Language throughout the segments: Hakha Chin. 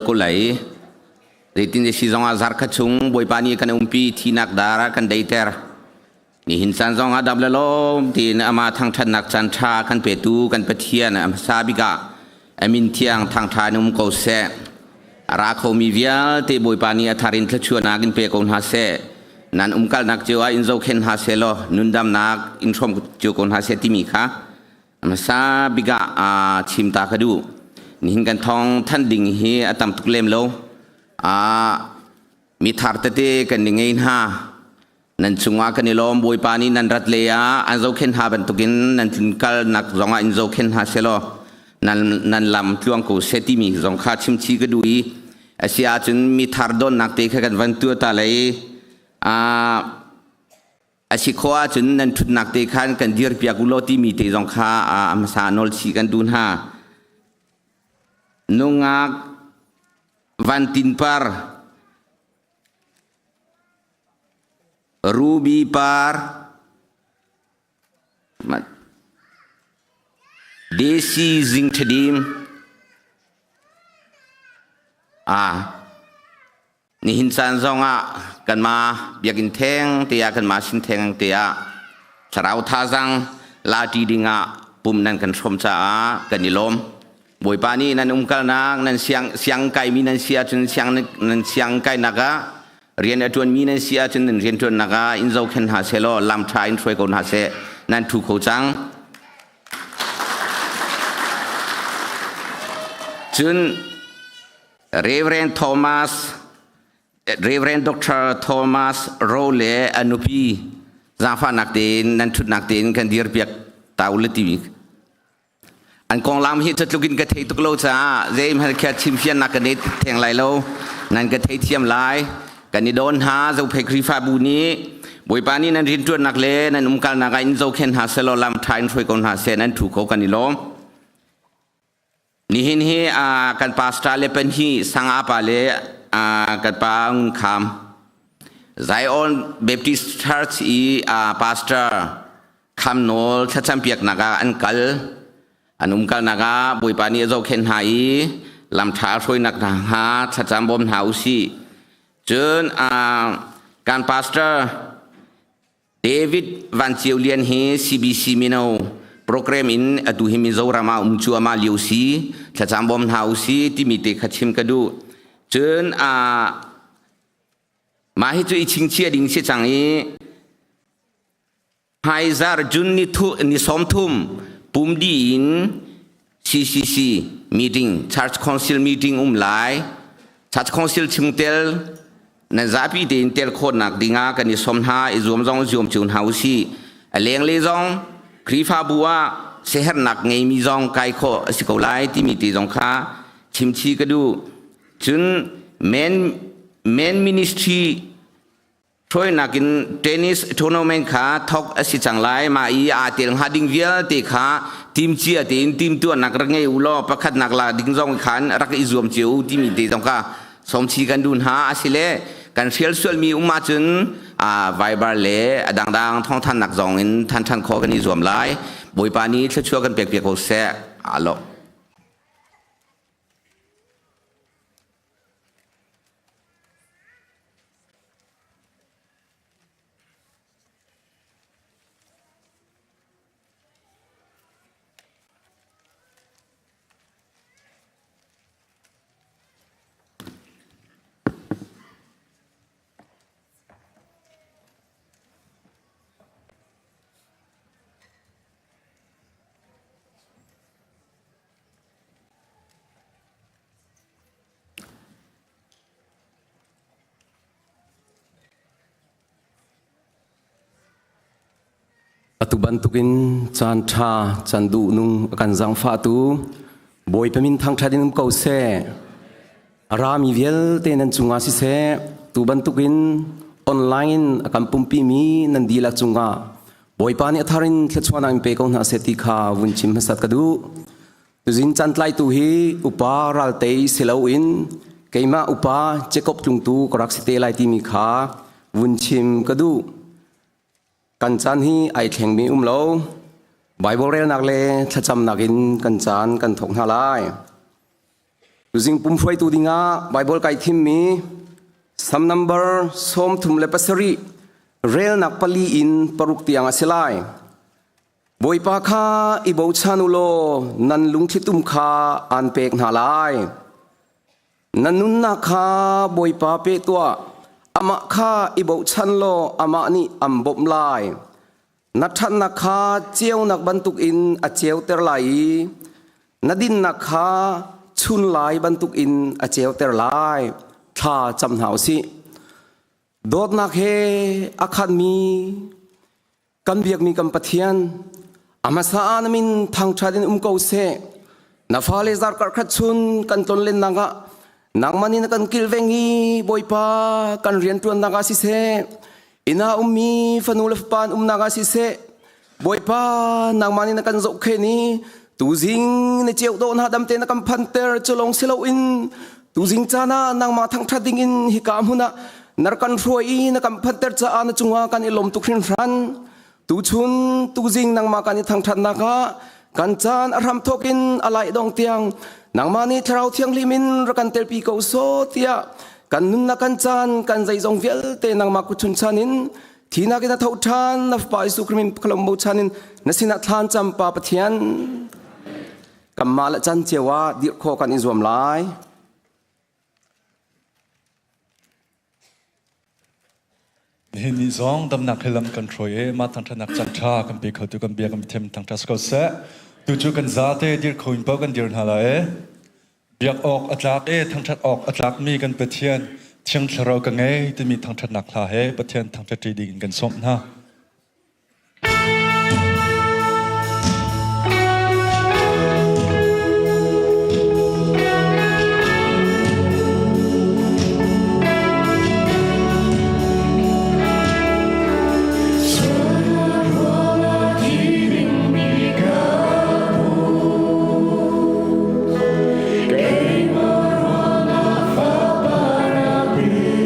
Ko lai. Zeitin si zongah zarkhat chung Bawipa nih kan umpi thinak dar ah kan deiter. Nihin caan zongah dam le lawm tiin amah thangṭhatnak caan ṭha kan petu kan Pathian a hmasa bik ah a min thiang thangṭha in um ko seh. A ra khomi vialte Bawipa nih a thar in thluachuahnak in pe ko hna seh. Nan umkalnak cio ah in zohkhenh hna seh law nundamnak in hrawm cio ko hna seh timi kha hmasa bik ah chim ta ka duh. Nihin kan thawng thanh ding hi a tam tuk lem lo. Mi thar tete kan i ngei hna. Nan cungah kan i lawm. Bawipa nih nan rat le ah an zohkhenh hna bantukin nan tlun nak zongah in zohkhenh hna selaw nan nan lam tluang ko seh timi zong kha chimchi ka duh i a si ahcun mi thar donnak te kha kan van tuah ta lei. A si khawh ahcun nan ṭhutnak te khan kan dirpiak u law timi te zong kha a hmasa nawl chih kan duh hna. Nungak Van Tin Par, Ruby Par, Desi Zing Ṭhadim, Nihin caan zongah kanmah biakinn theng te ah kanmah sin theng te ah thlarau thazaang lati dingah pum nan kan hrawm caah kan i lawm. Bawipa nih nan umkalnak nan siang siang kaimi nan si ahcun siang nan siang kainak ah rian a ṭuanmi nan si ahcun nan rian ṭuannak ah in zohkhenh hna seh law lam ṭha in hruai ko hna seh nan ṭhu kho cang. Cun Reverend Thomas Reverend Dr. Thomas Rowe le a nupi zaangfahnak tein nan ṭhutnak tein kan dirpiak ta u le timi an konglam hi tluk in ka thei tuk lo caah zeihmanh kha chimfiannak ka nei theng lai lo. Nan ka theithiam lai. Kan i dawn hna. Zophei Khrihfabu nih Bawipa nih nan rianṭuannak le nan umkalnak ah in zohkhenh hna selaw lam ṭha in hruai ko hna seh. Nan ṭhu kho, kan i lawm. Nihin hi kan pastor le panhi sanga pa le kan pa Ngun Kham Zion Baptist Church i pastor Kham Nawl thlacam piaknak ah an kal. An umkalnak ah Bawipa nih a zohkhenh hna i lamṭha hruainak hna hnga thlacam bawm hna usih. Cun kan pastor David Van Ceu Lian hi CBC mino program in atu hi Mizoram ah um cuahmah lio si, thlacam bawm hna u si timi te kha chim ka duh. Cun mah hi cu i chingchia ding si cang i hmaizar June ni thu ni 30 pum di in CCC meeting, Church Council meeting um lai. Church Council chungtel nan zapi tein tel khawhnak dingah kan i som hna, i zuam zong zuam cio hna usih. A lengle zong Khrihfabu ah siaherhnak ngeimi zong kai khawh a si ko lai timi te zong kha chimchi ka duh. Cun men ministry Hruainak in tennis tournament kha thawk a si cang lai. Mah i aa tel hnga ding vialte kha timcia tein timtuahnak rak ngei u law pakhatnak la ding zong khan rak i zuam cio u timi te zong kha sawmchi kan duh hna. Asile kan hrial sualmi um ahcun Viber le a dangdang thawngthannak zong in than ṭhan khawh kan i zuam lai. Bawipa nih thluachuah kan pek piak ko seh. Alo. Atu bantukin caan ṭha, caan duhnung a kan zaangfahtu Bawipa min thangṭhat in um ko seh. A rami vialte nan cungah siseh, tu bantukin online in a kan pumpimi nan dihlak cungah Bawipa nih a thar in thluachuahnak in pe ko hna seh ti kha vun chim hmasat ka duh. Tuzing cantlaitu hi upa raltei si loin keimah upa Jacob tlungtu ka rak si te lai timi kha vun chim ka duh. Kan caan hi ai thlengmi um lo. Bible relnak le thlacamnak in kan caan kan thawk hna lai. Tuzing pum hruaitu dingah Bible kai thimmi Sam number 37 relnak pali in paruk tiang a si lai. Bawipa kha i bochan u law nan lungthlitum kha aan pek hna lai. Na nunnak kha Bawipa pe tuah, amah kha i bochan law amah nih an bawmh lai. Na ṭhatnak kha ceunak bantukin a ceuter lai i na dinnak kha chunlai bantukin a ceuter lai. Thla cam hna u sih. Dawtnak he a khatmi kan biakmi kan Pathian a hmasa ah na min thangṭhat in um ko seh. Na fale zarkar khat chun kan tlonlennak ah nangmah nih na kan kilveng i Bawipa kan rianṭuannak ah siseh, inn ah ummi fanu le fapa an umnak ah siseh, Bawipa nangmah nih na kan zohkhenh i tuzing na ceu dawh hna damte na kan phanter cu lawng si loin tuzing caan ah nangmah thangṭhat dingin hika hmun ah na rak kan hruai i na kan phanter caah na cungah kan i lawm tuk hringhran. Tuchun tuzing nangmah kan i thangṭhatnak ah kan caan a hram thawk in a laih dong tiang nangmah nih Thlarau Thianghlim in rak kan telpi ko sawh tiah kan nunnak kan caan kan zeizong vialte nangmah kutchun chan in thinak in a tho ṭhan na Fapa Jesuh Khrih min khalom bochan in na sinah thlan cam Pa Pathian kanmah le can cio ah dirh khawh kan i zuam lai. Nihin ni zong damnak he lam kan hruai i mah thangṭhatnak caan ṭha kan pe khotu kan bia kan thiam thangṭhat si ko seh. Tu cu kan zate dir kho in paoh kan dir hna lai i biak awk a tlak i thangṭhat awk a tlakmi kan Pathian Thiang Thlarau ka ngei timi thangṭhatnak hla he Pathian thangṭhat ṭi ding in kan sawmh hna. Keimah ruangah fapa na pek.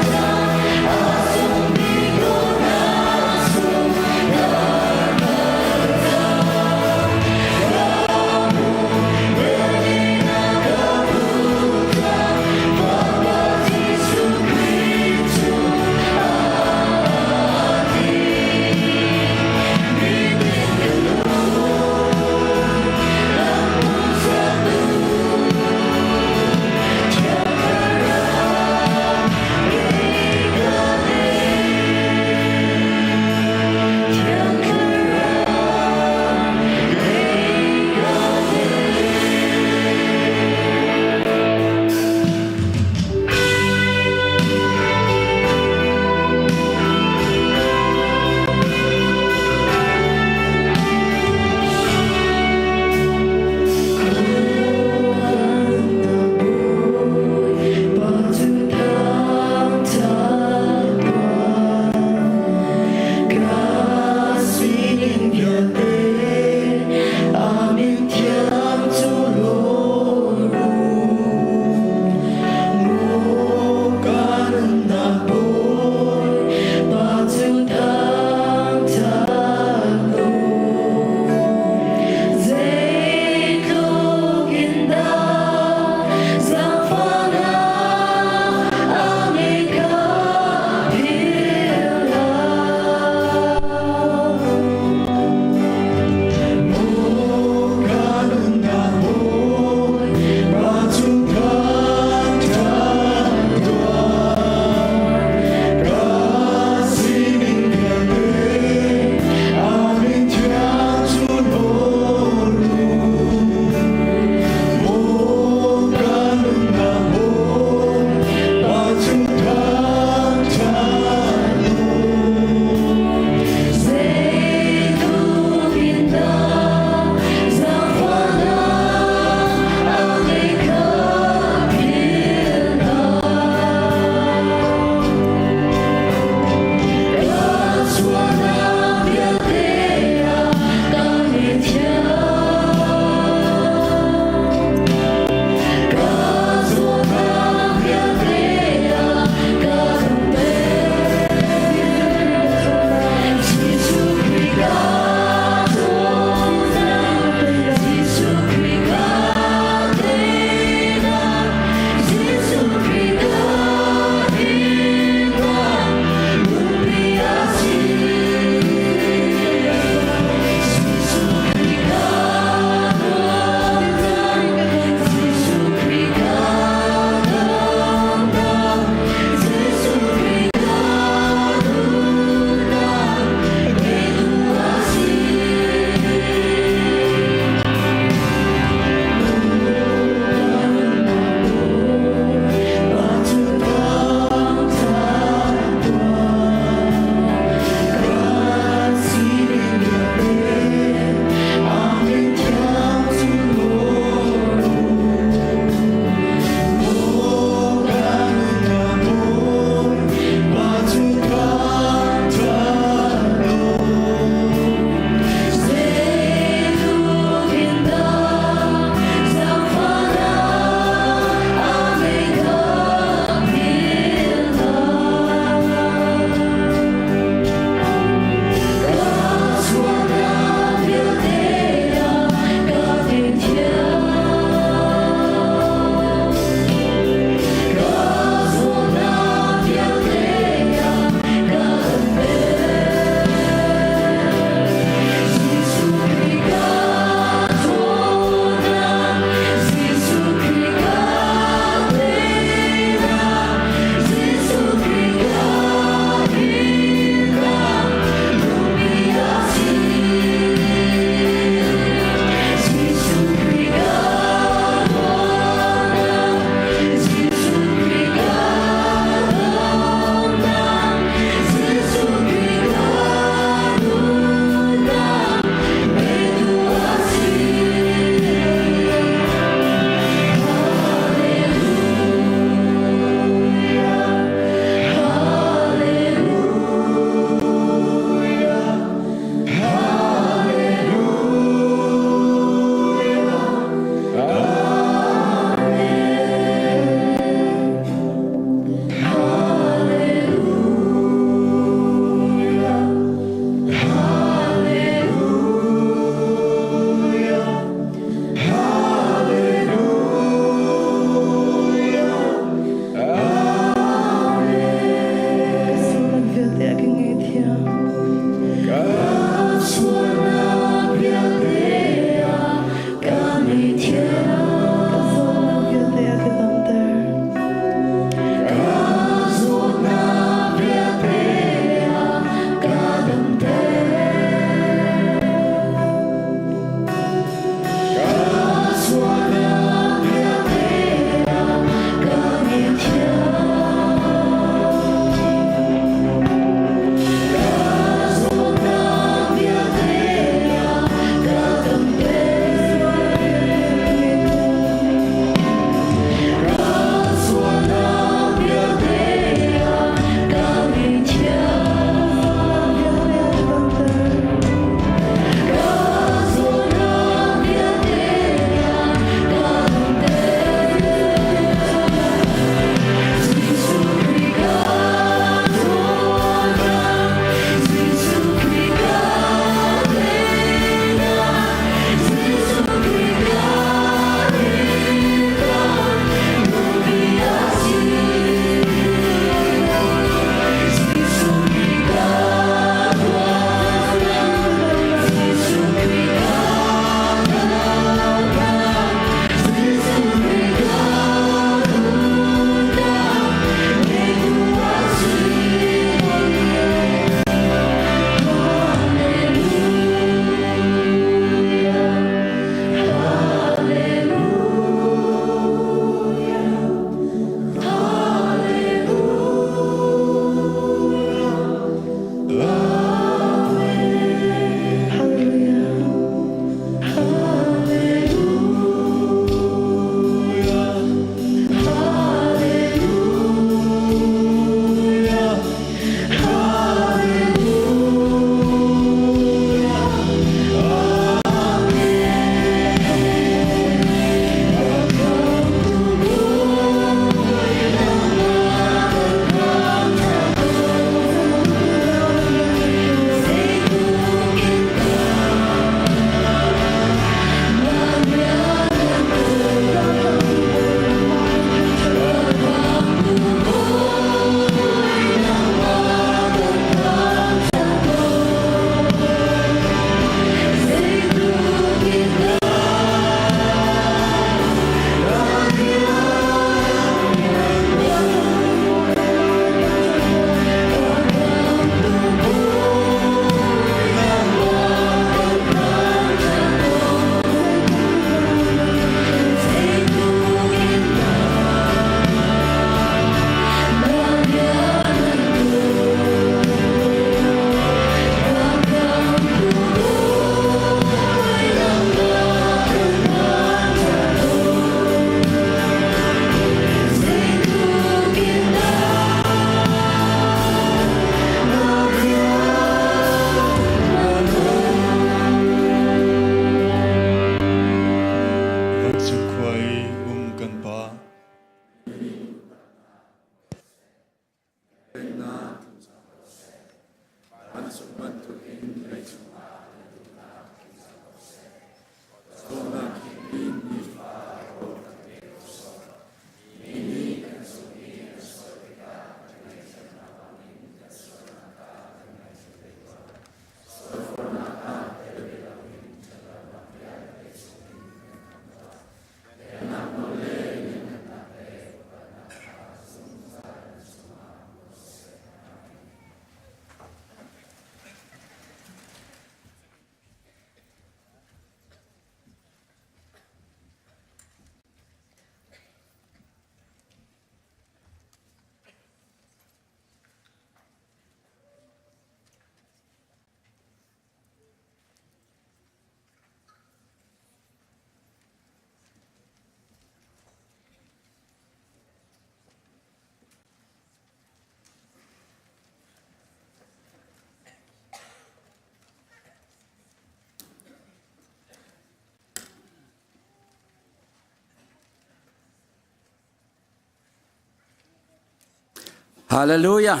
Hallelujah.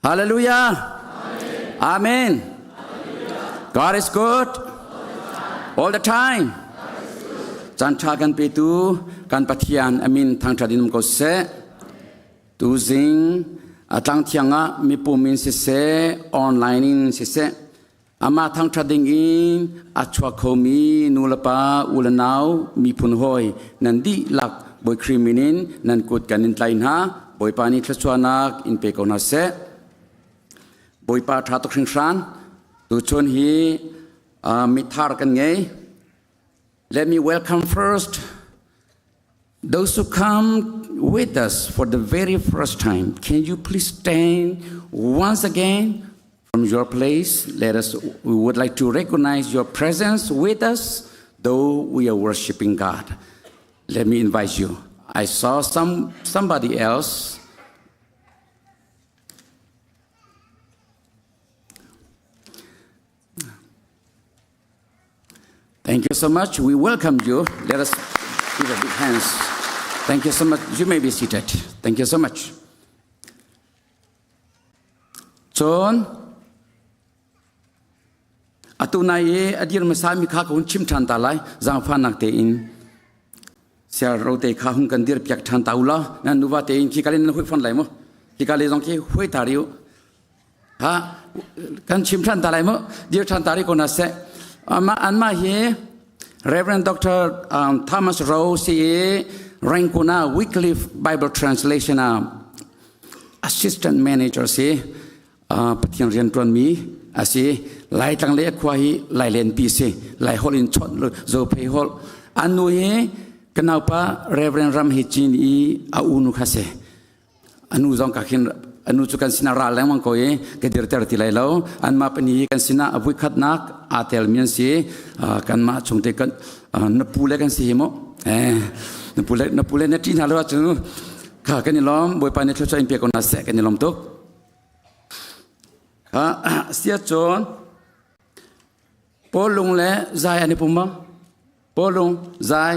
Hallelujah. Amen. God is good all the time. Caan ṭha kan petu kan Pathian amin thangṭhat in um ko seh. Tuzing a tlangthiang ah mipum in siseh, online in siseh, amah thangṭhat ding in a chuak khomi nulepa u le nau miphun hawi nan dihlak Bawi Khrih min in nan kut kan in tlai hna. Bawipa nih thluachuahnak in pe ko hna seh. Bawipa ṭha tuk hringhran. Tuchun hi mithar kan ngei. Let me welcome first those who come with us for the very first time. Can you please stand once again from your place? Let us, we would like to recognize your presence with us, though we are worshiping God. Let me invite you. I saw some, somebody else. Thank you so much. We welcome you. Let us give a big hands. Thank you so much. You may be seated. Thank you so much. Cun atu nai i a dir hmasa mi kha ka hun chim ṭhan ta lai zaangfahnak tein siar rote kha hung kan dir piak ṭhan ta u law nan nuva tein khi kalin nan hui fon lai mu khi ka le zong khi hui ta riu ha kan chim ṭhan ta lai mu dir ṭhan ta ri ko na seh ama anmah hi Reverend Dr. Thomas Rowe si i Rangoon ah Wycliffe Bible Translation ah assistant manager si Pathian rian ṭuanmi a si Laitlang le a khua hi Lailenpi si Lai holh in chawnh Zophei holh an nu hi ka naupa Reverend Ram Hi Cin i a unu kha si anu zong ka khin anu cu kan sinah ral lengmang ko i ka dirter ti lai lo anmah pahnih hi kan sinah a vuikhatnak aa telmi an si kanmah chungte kan na pu le kan si hi mu na pu le na pu le na ṭih hna lo ahcun kha kan i lawm bawipa nih thluachuah in pe ko hna seh kan i lawm tuk sia cun Paul lung le zai an i pum ma Paul lung zai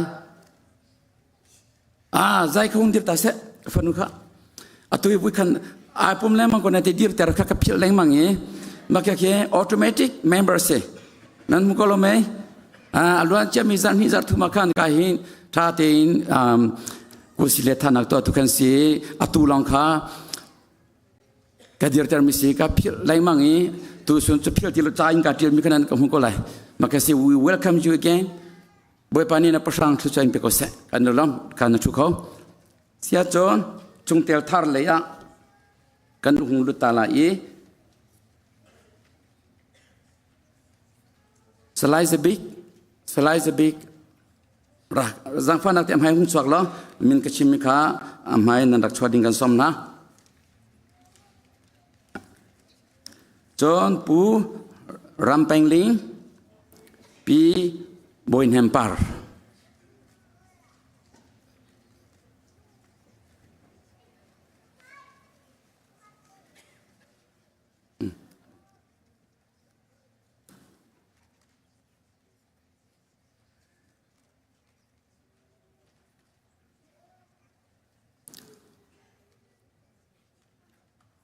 Ah, zai kha hung dir ta seh fanu kha. Atu i vui khan ai pum lengmang ko na ti dir ter kha ka philh lengmang i maka khi automatic member si. Nan mu ko lo mei? Ah, aluan cia mi zan hi zar thuma khan ka hin tha tein um kusi le thanak to tu khan si atu long kha ka dirter mi si ka philh lengmang i tu sun cu philh ti lo ca in ka tial mi khan ka hmu ko lai. Maka si we welcome you again. Bawipa nih na pahrang thluachuah in pe ko seh. Kan lawm, kan na thu kho. Sia cun chungtel thar lei ah kan hung lut ta lai i Salai Zabik, Salai Zabik, ra zangfahnak te hmai hung chuak law min ka chim mi kha a hmai nan rak chuah ding kan som hna. Cun Pu Ram Peng Ling, Pi Bawi Hnem Par.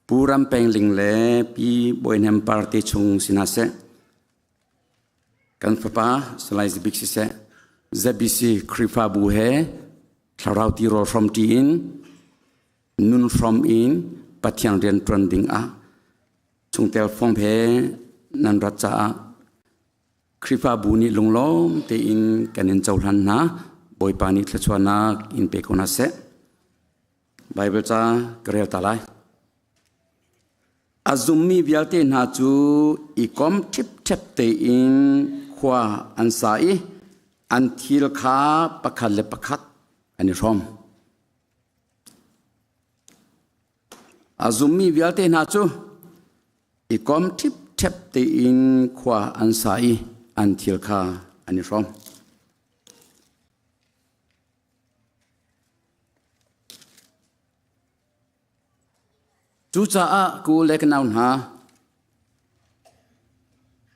Pu Ram Peng Ling le Pi Bawi Hnem Par te chung si hna seh. Kan fapa Salai Zibik siseh, ZBC Khrihfabu he thlarau tirawl hrawm ṭi in nun hrawm in Pathian rian ṭuan ding ah chungtel fong he nan rat caah Khrihfabu nih lunglawm tein kan in cohlan hna. Bawipa nih thluachuahnak in pe ko hna seh. Baibal ca ka rel ta lai. A zummi vialte hna cu i kom ṭhipṭhep tein khua an sa i an thil kha pakhat le pakhat an i hrawm. A zummi vialte hna cu i kom ṭhipṭhep tein khua an sa i an thil kha an i hrawm. Cucaah ku le ka nau hna,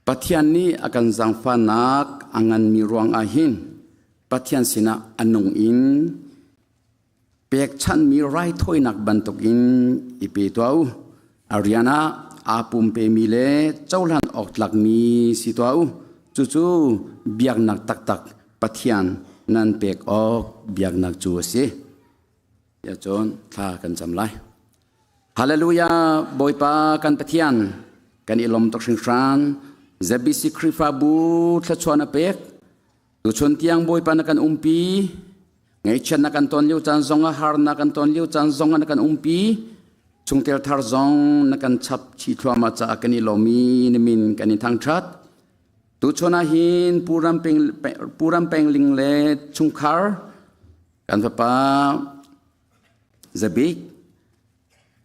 Pathian nih a kan zaangfahnak a nganmi ruangah hin Pathian sinah a nung in. Pekchanhmi raithawinak bantukin i pe tuah u. A rian ah aa pumpemi le cohlan awk tlakmi si tuah u. Cucu biaknak taktak Pathian nan pek awk biaknak cu a si. Tiah cun thla kan cam lai. Hallelujah! Bawipa kan Pathian, kan i lawm tuk hringhran. ZBC Khrihfabu thluachuah na pek. Tuchun tiang Bawipa na kan umpi. Ngaihchiat na kan ton lio caan zong ah harnak kan ton lio caan zong ah na kan umpi. Chungtel thar zong na kan chap chih thluahmah caah kan i lawm i na min kan in thangṭhat. Tuchun ah hin Pu Ram Peng, Pu Ram Peng Ling le chungkhar kan fapa Zabik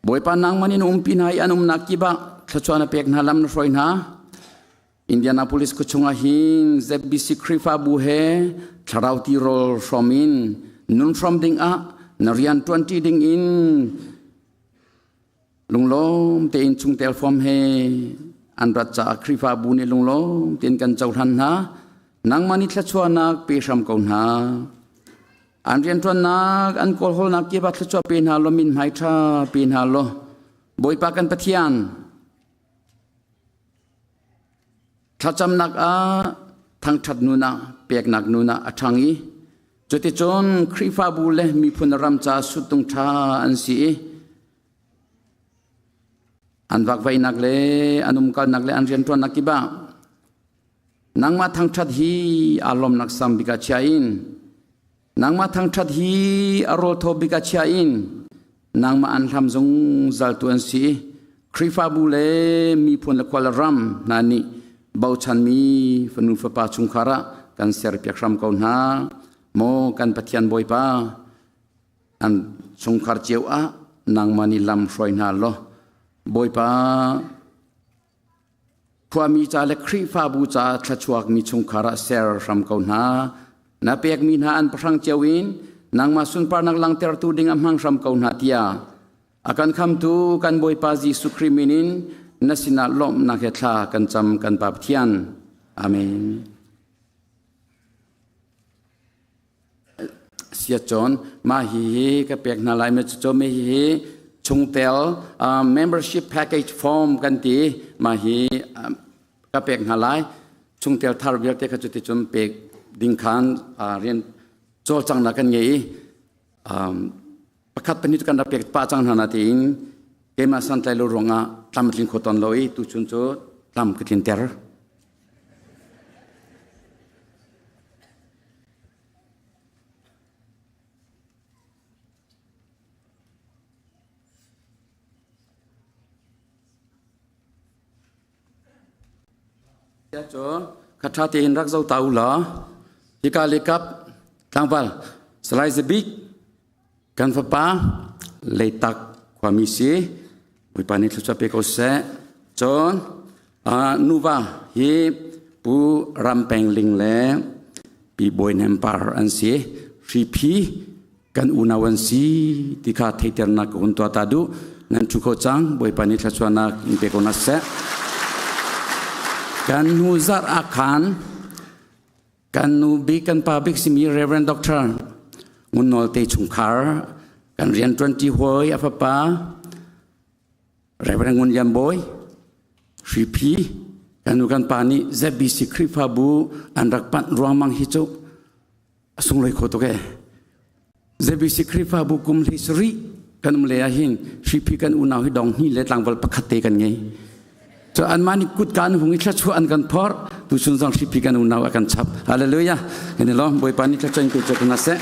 Bawipa nangman in umpi hna i an umnak kip ah thluachuah na pek hna lam na hruai hna. Indianapolis khuachung ah hin ZBC Khrihfabu he thlarau tirawl hrawm in nun hrawm ding ah na rian ṭuanṭi ding in lunglawm tein chungtel form he an rat caah Khrihfabu nih lunglawm tein kan cohlan hna. Nangmah nih thluachuahnak pe hram ko hna. An rianṭuannak, an kawlhawlnak kip ah thluachuah pe hna law mithmai ṭha pe hna law Bawipa kan Pathian Thlacamnak ah thangṭhat nun ah peknak nun ah a ṭhang i cuticun Khrihfabu le miphun ram ca suttung ṭha an si i an vakvainak le an umkalnak le an rianṭuannak kip ah nangmah thangṭhat hi aa lawmnak sang bik ah chia in nangmah thangṭhat hi a rawl thaw bik ah chia in nangmah an hlam zungzal tu an si i Khrihfabu le miphun le khual ram hna nih bochanmi fanu fapa chungkhar ah kan serpiak hram ko hna. Maw kan Pathian Bawipa, an chungkhar cio ah nangmah nih lam hruai hna law Bawipa Khuami ca le Khrihfabu ca thluachuakmi chungkhar ah ser hram ko hna. Na pekmi hna an pahrang cio in nangmah sunparnak langhtertu ding ah hmang hram ko hna tiah a kan khamtu kan Bawipa Jesuh Khrih min in na sinah lawmhnak he thla kan cam kan Pa Pathian. Amen. Siacawn mah hihi ka pek hna lai ma cucu mi hihi chungtel membership package form kan ti mah hi ka pek hna lai chungtel thar vialte kha cuti cun pek ding khan rian cawlcanghnak kan ngei i pakhat pahnih cu kan rak pek pah cang hna na tiin keimah santlai lo ruangah tlam a tling kho tawn lo i tuchun cu tlam ka tlinter. Cu kha ṭha tein rak zoh ta u law hika le kap tlangval Salai Zabik kan fapa Leitak khuami si Bawipa nih thluachuah pe ko seh. Cun nuva hi Pu Ram Peng Ling le Pi Bawi Hnem Par an si. Hriphi kan unau an si ti kha theihternak ka hun tuah ta duh. Nan ṭhu kho cang. Bawipa nih thluachuahnak in pe ko hna seh. Kan hnu zarh ah khan Kan nu bik kan pa bik simi Reverend Dr. Ngun Nawl te chungkhar kan rianṭuanṭi hawi a fapa Reverend Ngun Lian Bawi Hriphi kan nu kan pa nih ZBC Khrihfabu an rak panh ruangmang hi cu a sunglawi kho tuk ee. ZBC Khrihfabu kum hlei sarih kan um le ah hin Hriphi kan unau hi dong hnih le tlangval pakhat te kan ngei. Cu anmah nih kutka an hung i thluachuah an kan phorh tuchun zong Hriphi kan unau a kan chap. Hallelujah. Kan i lawm Bawipa nih thluachuah in pe cio hna seh.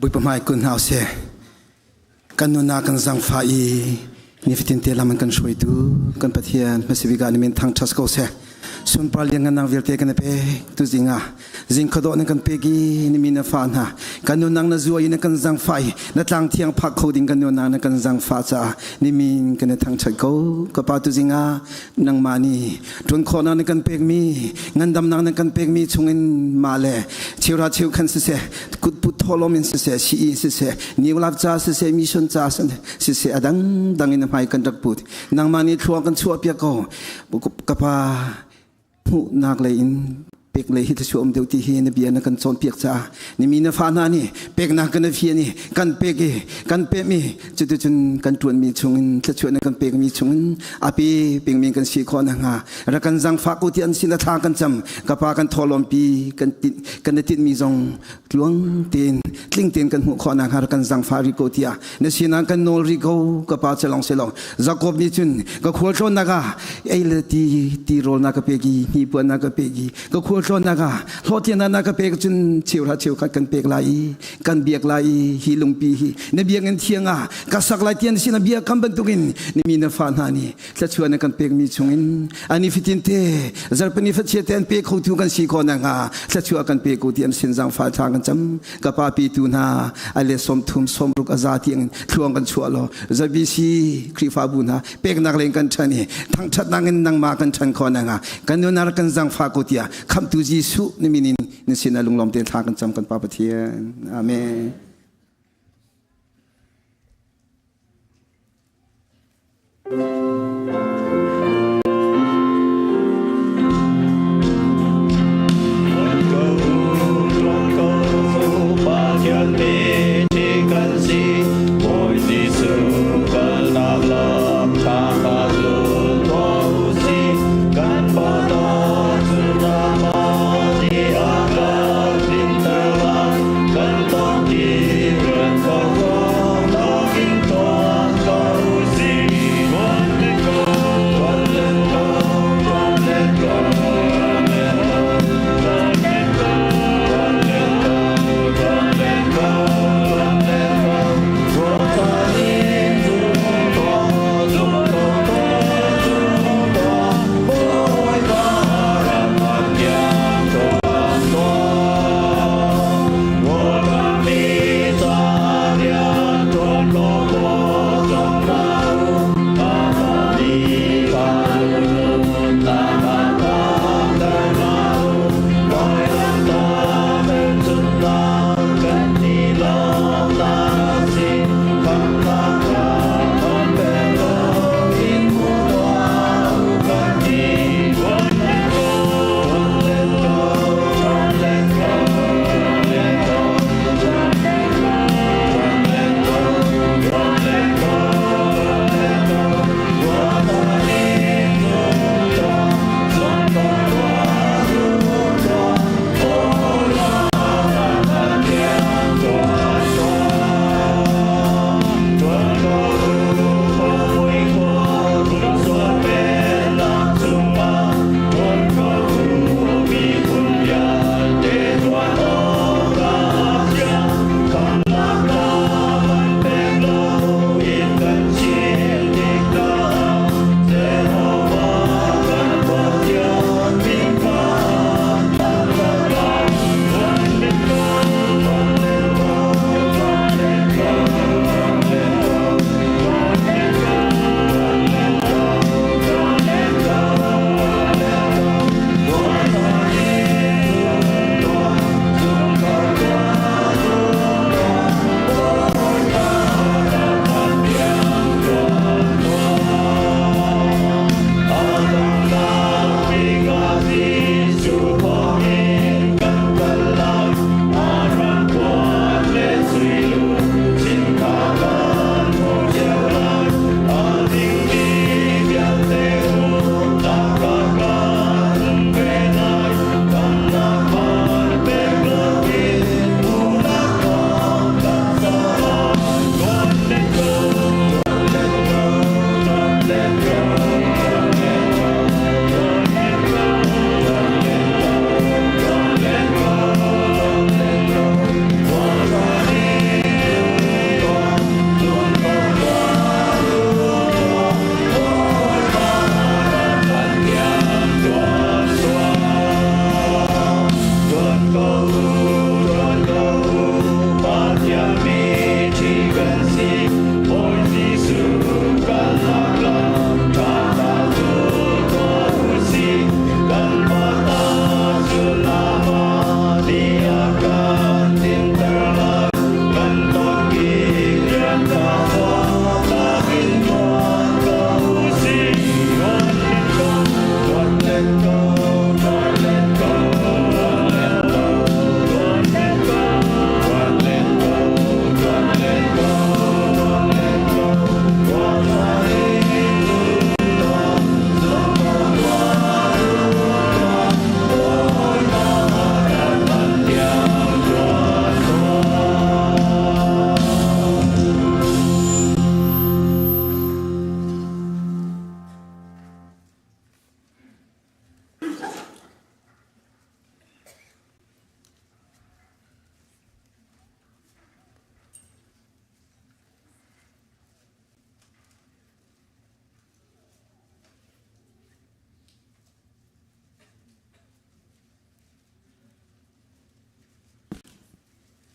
Bawipa hmai kun hna usih. Kan nunnak kan zangfah i nifatin te lam an kan hruaitu kan Pathian hmasabik ah na min thangṭhat ko seh. Sunpar lianngannak vialte kan i pek tu zing ah zing khuadawh na kan pek i na mi na fa hna kan nunnak na zuai na kan zangfah i na tlang thiang phak kho ding kan nunnak na kan zangfah caah nimin kan i thangṭhat ko. Ka pa, tu zing ah nangmah nih ṭuan khawhnak na kan pekmi, ngandamnak na kan pekmi chungin mah le cheuhra cheukhan siseh, kutput thawhlawm in siseh, sii siseh, niulap ca siseh, mission ca siseh, a dangdang in hmai kan rak put. Nangmah nih thlua kan chuah piak ko. Ka pa, hmuhnak lei in pek lei hi thluachuah um deuh ti hi na bia na kan cawnpiak caah nimi na fa hna nih peknak kan fian i kan pek i kan pehmi, cuticun kan ṭuanmi chungin thluachuah na kan pekmi chungin a pe pengmi kan si khawh nakhnga rak kan zangfah ko ti an sin a thla kan cam. Ka pa, kan thawlawmpi kan kan i tinhmi zong tluang tein, tling tein kan hmuh khawh nakhnga rak kan zangfah rih ko tiah na sinah kan nawl rih ko. Ka pa, celong selong Jakob nih cun ka khualtlawnnak ah ei le ti ti rawl na ka pek i hnipuan na ka pek i ka khualtlawnnak ah hlawhtlinnak na ka pek cun cheuhra cheukhat kan pek lai i kan biak lai i hi lungpi hi na biakinn thiang ah ka sak lai tian sin a bia kam bantukin na mi na fa hna nih thluachuah na kan pekmi chungin ani fitin te zarpani fachia te an pe kho tu kan si khawh nakhnga thluachuah kan pe ko ti an sin zangfah thla kan cam. Ka pa, pi tu hna ale 30 60 a za tiang thluang kan chuah lo. ZBC Khrihfabu hna peknak len kan ṭhan i thangṭhatnak in nangmah kan ṭhan khawh nakhnga kan nunar kan zangfah ko tiah khamhtu Jesuh na min in na sinah lunglawm tein thla kan cam, kan Pa Pathian. Amen. Kan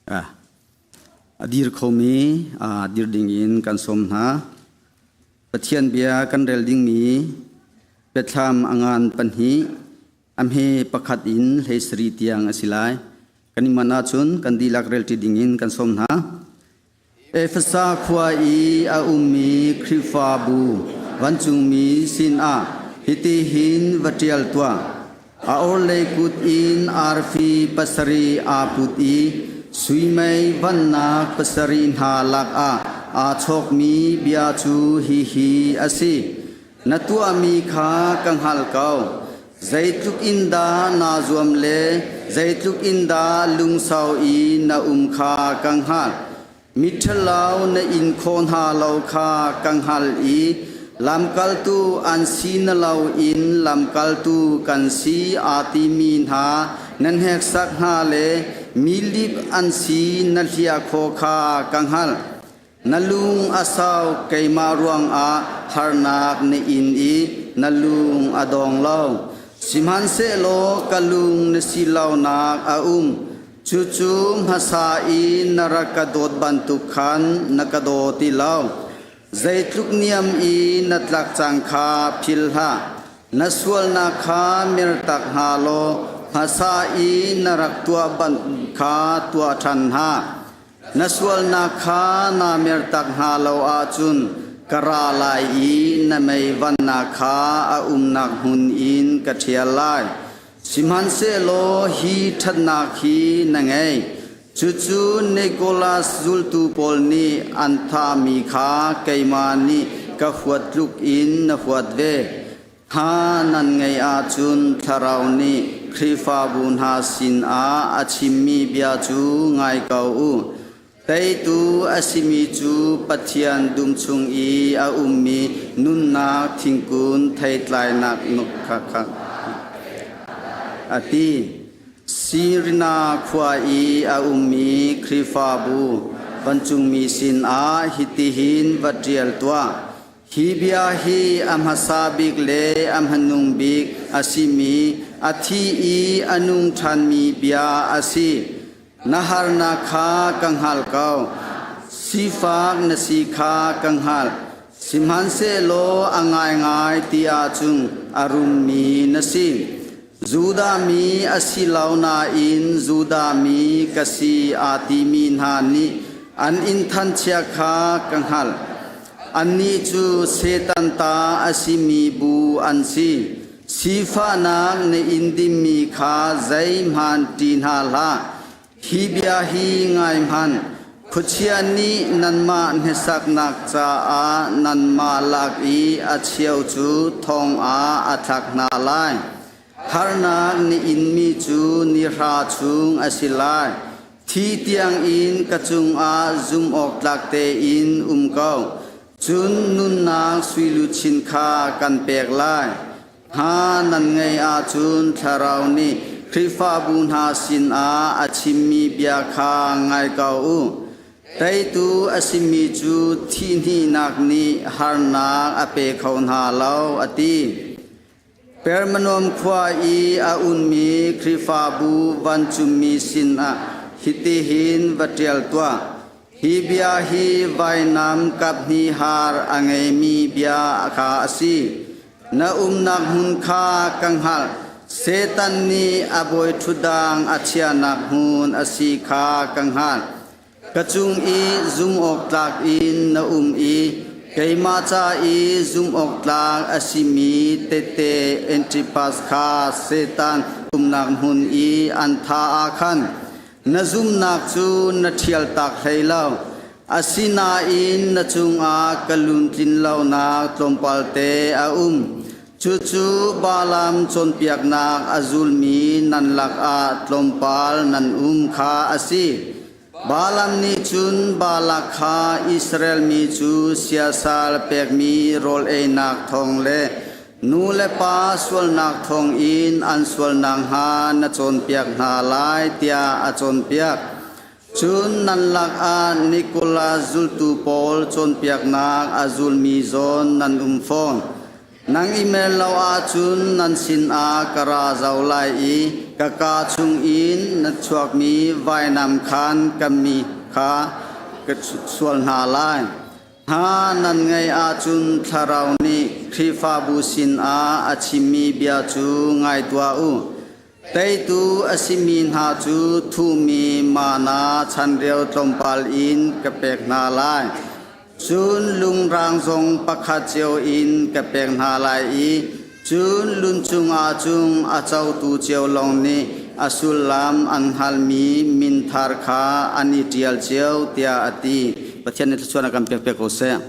A dir khomi dir dingin kan sawm hna. Pathian bia kan rel dingmi Biathlam a ngan pahnih a hme pakhat in 17 tiang a si lai. Kan i manh ahcun kan dihlak relṭi dingin kan sawm hna. Efesa khua i a ummi Khrihfabu vancungmi sinah hitihin va ṭial tuah. A orhlei kut in arfi pasarih aa put i sui mei vannak pasarih hna lakah aa chawkmi bia cu hihi a si. Na tuahmi kha ka hngalh ko. Zeitluk in dah naa zuam le zeitluk in dah lungsau i na um kha ka hngalh. Miṭhalo na in khawh hna lo kha ka hngalh i lamkaltu an si na loin lamkaltu kan si aa timi hna na hneksak hna le mi lip an si na hliah khawh kha ka hngalh. Na lung a sau keimah ruangah harnak na in i na lung a dong lo. Sihmanhsehlaw ka lung na si lonak a um. Cucu hmasa i na rak ka dawt bantuk khan na ka daw ti lo. Zeitluk niam i na tlak cang kha phil hlah. Na sualnak kha mertak hna law hmasa i na rak tuah ban kha tuah ṭhan hna. Na sualnak kha naa mertak hna lo ahcun ka ra lai i na mei vannak kha a umnak hmun in ka ṭhial lai. Sihmanhsehlaw hi ṭhatnak hi na ngei. Cucu Nicholas zultu pawl nih an thahmi kha keimah nih ka huat tluk in na huat ve. Hna nan ngeih ahcun Thlarau nih Khrihfabu hna sinah a chimmi bia cu ngai ko u. Teitu a simi cu Pathian dum chung i a ummi nunnak thingkung theitlainak nuk kha kha a ti. Sirina khua i a ummi Khrihfabu vancungmi sinah hitihin va ṭial tuah. Hi bia hi a hmasa bik le a hmanung bik a simi a thi i a nung ṭhanmi bia a si. Na harnak kha ka hngalh ko. Sifak na si kha ka hngalh. Sihmanhsehlaw a ngaingai ti ahcun a rummi na si. Judah mi a si lo nain Judah mi ka si aa timi hna nih an inn thanchia kha ka hngalh. Annih cu Satan ta a simi bu an si. Sifahnak na in dimmi kha zeihmanh ṭih hna hlah. Hi bia hi ngai hmanh. Khuachia nih nanmah hnesaknak caah nanmah lak i a cheu cu thong ah a thlak hna lai. Harnak na inmi cu nihra chung a si lai. Thi tiangin ka cungah zumhawktlak tein um ko. Cun nunnak suiluchin kha kan pek lai. Hna nan ngeih ahcun Thlarau nih Khrihfabu hna sinah a chimmi bia kha ngai ko u. Teitu a simi cu thihhnihnak nih harnak a pe kho hna lo, a ti. Permanom khua i a ummi Khrihfabu vancungmi sinah hitihin va ṭial tuah. Hi bia hi vainam kaphnih har a ngeimi bia kha a si. Na umnak hmun kha ka hngalh. Satan nih a bawi ṭhutdang a chiahnak hmun a si kha ka hngalh. Ka cung i zumhawktlak in na um i keimah ca i zumhawktlak a simi tehte Antipas kha Satan umnak hmun i an thah ah khan na zumhnak cu na ṭhialtak hlei lo. Asinain na cungah ka lungtlin lonak tlawmpalte a um. Cucu Balaam cawnpiaknak a zulmi nan lakah tlawmpal nan um kha a si. Balaam nih cun Balak kha Israel mi cu siasal pekmi rawl einak thawng le nu le pa sualnak thawngin an sual nakhnga na cawnpiak hna lai tiah a cawnpiak. Cun nan lakah Nikolas zultu pawl cawnpiaknak a zulmi zawn nan um fawn. Nang i mer lo ahcun nan sinah ka ra zau lai i Ka kaa chungin na chuakmi vainam khan ka mi kha ka sual hna lai. Hna nan ngaih ahcun Thlarau nih Khrihfabu sinah a chimmi bia cu ngai tuah u. Teitu a simi hna cu thuhmi mana chanreu tlawmpal in ka pek hna lai. Cun lungrang zong pakhat cio in ka pek hna lai i cun lun cungah cung a cotu cio lawng nih a sullam an hngalhmi min thar kha an i ṭial cio tiah a ti. Pathian nih thluachuah a kan pek piak ko seh.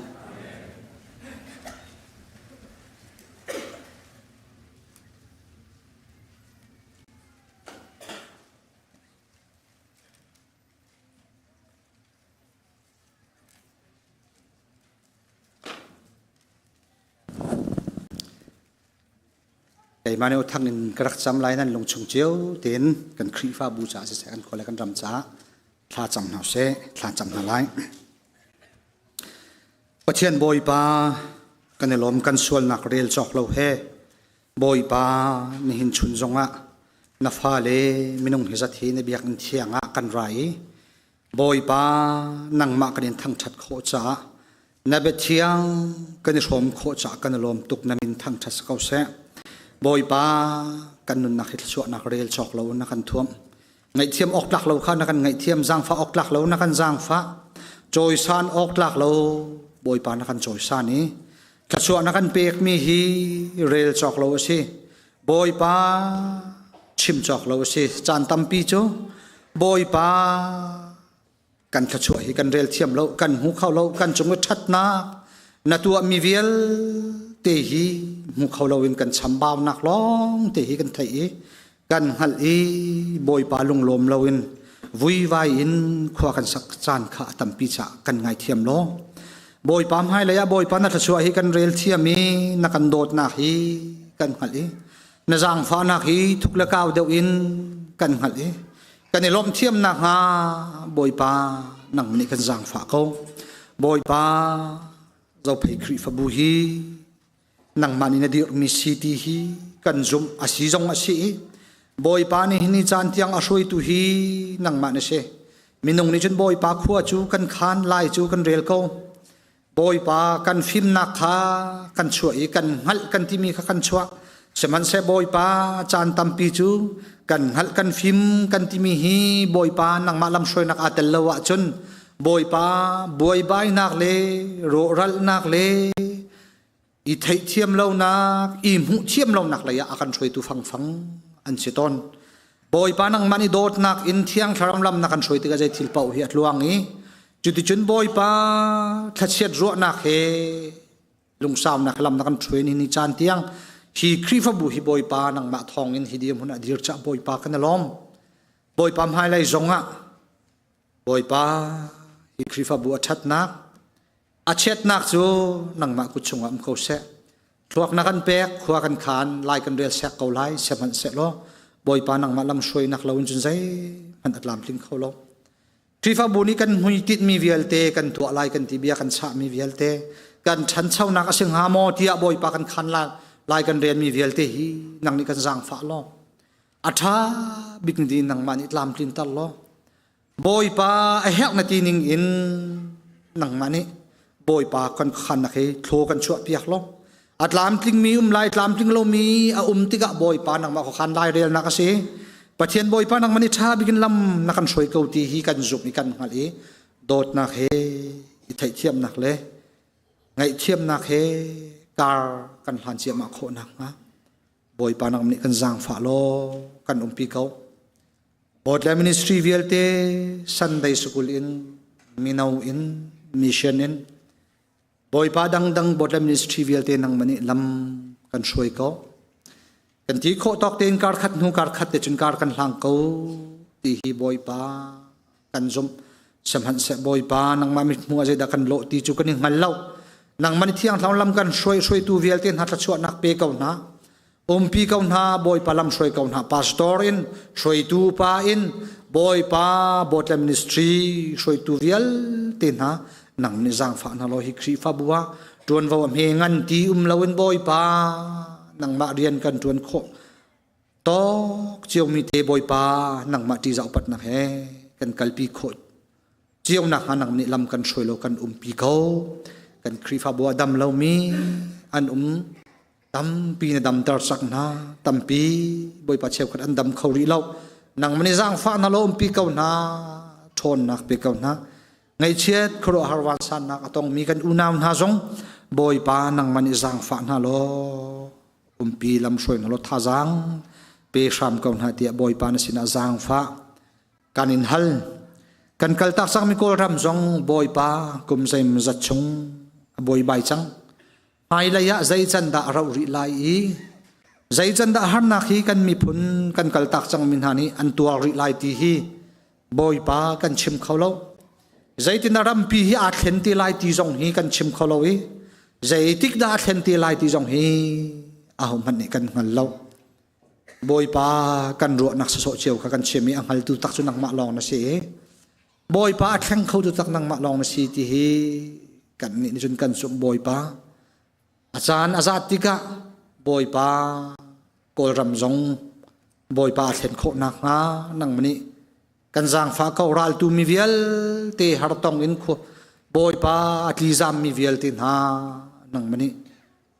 Keimah nih thang in ka rak cam lai nan lungchung cio tein kan Khrihfabu caah siseh kan khua le kan ram caah thla cam hna seh thla cam hna lai. Pathian Bawipa kan i lawm kan sualnak rel cawk lo he Bawipa nihin chun zongah na fale minung hi zat hi na biakinn thiang ah kan ra i Bawipa nangmah kan in thangṭhat khawh caah na biathiang kan i hrawm khawh caah kan i lawm tuk na min thangṭhat si ko seh. Bawipa kan nunnak hi thluachuahnak rel cawk lo na kan thuam. Ngaihthiam awk tlak lo kha na kan ngaihthiam, zaangfah awk tlak lo na kan zaangfah. Cawisan awk tlak lo Bawipa na kan cawisan i thluachuah na kan pekmi hi rel cawk lo a si. Bawipa chim cawk lo a si. Caan tampi cu Bawipa kan thluachuah hi kan rel thiam lo, kan hmu kho lo, kan cung i ṭhatnak na tuahmi vialte hi hmu kho loin kan chambaunak lawng te hi kan theih i kan hngalh i Bawipa lunglawm loin vuivai in khua kan sak caan kha a tampi caah kan ngaithiam law Bawipa hmailei ah Bawipa na thluachuah hi kan rel thiam i na kan dawtnak hi kan hngalh i na zaangfahnak hi thuk le kau deuh in kan hngalh i kan i lawmh thiam nakhnga Bawipa nang nih kan zaangfah ko. Bawipa Zophei Khrihfabu hi nangmah nih na dirhmi si ti hi kan zumh a si zong a si i Bawipa nih hi ni caan tiang a hruaitu hi nangmah na si. Minung nih cun Bawipa khua cu kan khaan lai cu kan rel ko. Bawipa kan fimnak kha kan chuah i kan hngalh kan timi kha kan chuah. Sihmanhseh Bawipa caan tampi cu kan hngalh kan fim kan timi hi Bawipa nangmah lamhruainak aa tel lo ahcun Bawipa buaibainak le rawhralhnak le i theihthiam lonak i hmuh thiam lonak lei ah a kan hruaitu fangfang an si tawn. Bawipa nangmah nih dawtnak in thiang thlarau lam na kan hruai tikah zei thil paoh hi a tluang i cuticun Bawipa thlachiat ruahnak he lungsaunak lam na kan hruai ni ni caan tiang hi Khrihfabu hi Bawipa nangmah thawngin hi dirhmun ah dir cah Bawipa kan i lawm. Bawipa hmailei zongah Bawipa hi Khrihfabu a ṭhatnak A chiatnak cu nangmah kut chungah um ko seh. Thluak na kan pek, khua kan khan, lai kan rel sek ko lai, sihmanhsehlaw Bawipa nangmah lamhruainak lo in cun zeihmanh a tlamtling kho lo. Khrihfabu nih kan hmuitinh mi vialte kan tuah lai kan ti bia kan chahmi vialte kan ṭhanchonak a si hnga maw tiah Bawipa kan khan lai, lai kan relmi vialte hi nang nih kan zaangfah law a ṭha bik ni nangmah nih tlamtlinter law Bawipa a herh na ti ning in nangmah nih Bawipa kan khannak hi thlaw kan chuah piak lo. A tlamtling mi um lai tlamtling lomi a um tikah Bawipa nangmah khuakhan lai relnak a si. Pathian Bawipa nangmah nih ṭha bik in lam na kan hruai ko ti hi kan zumh i kan hngalh i dawtnak he i theihthiamnak le ngaihthiamnak he kar kan hlan ciahmah khawh nakhnga Bawipa nangmah nih kan zaangfah law kan umpi ko. Bawtle ministry vialte Sunday school in mino in mission in Bawipa dangdang Bawtle ministry vialte nangmah nih lam kan hruai ko. Kan ti khawh tawk tein kar khat hnu kar khat te cun kar kan hlang ko ti hi Bawipa kan zumh. Sihmanhseh Bawipa nangmah mithmuh ah zeidah kan lawh ti cu kan i hngal lo. Nangmah nih thiang thlarau lam kan hruai hruaitu vialte hna thluachuahnak pe ko hna. Umpi ko hna, Bawipa lam hruai ko hna, pastor in, hruaitu pa in, Bawipa Bawtle Ministry hruaitu vialte hna, nang nih zaangfah hna law hi Khrihfabu ah ṭuanvo a hme ngan ti um loin Bawipa nangmah rian kan ṭuan khawh. Tawk ciomi te Bawipa nangmah ṭihzah upatnak he kan kalpi khawh cio nakhnga nang nih lam kan hruai lo kan umpi ko. Kan Khrihfabu ah dam lomi an um tampi na damter sak hna tampi Bawipa cheukhat an dam kho rih lo nangmah nih zaangfah na lo umpi ko hna ṭhawnnak pe ko hna ngaihchiat khuaruahhar vansannak a tongmi kan unau hna zong Bawipa nangmah nih zaangfah hna law umpi lamhruai hna law thazaang pe hram ko hna tiah Bawipa na sinah zaangfah kan in hal. Kan kaltak cangmi Kawlram zong Bawipa kum zeimawzat chung a buaibai cang. Hmailei ah zei can dah a rauh rih lai i zei can dah harnak hi kan miphun kan kaltak cangmi hna nih an tuar rih lai ti hi Bawipa kan chim kho lo. Zeitin a rampi hi aa thlen te lai ti zong hi kan chim kho lo i zeitik dah a thlen te lai ti zong hi ahohmanh nih kan hngal lo. Bawipa kan ruahnak sawsawh cio kha kan chim i a hngaltu tak cu nangmah lawng na si i Bawipa a thleng khotu tak nangmah lawng na si ti hi kan nih nih cun kan zumh Bawipa. A caan a zat tikah Bawipa Kawlram zong Bawipa a thlen khawh nakhnga nangmah nih kan zaangfah ko raltu mi vialte hartong in Bawipa a tlizammi vialte hna nangmah nih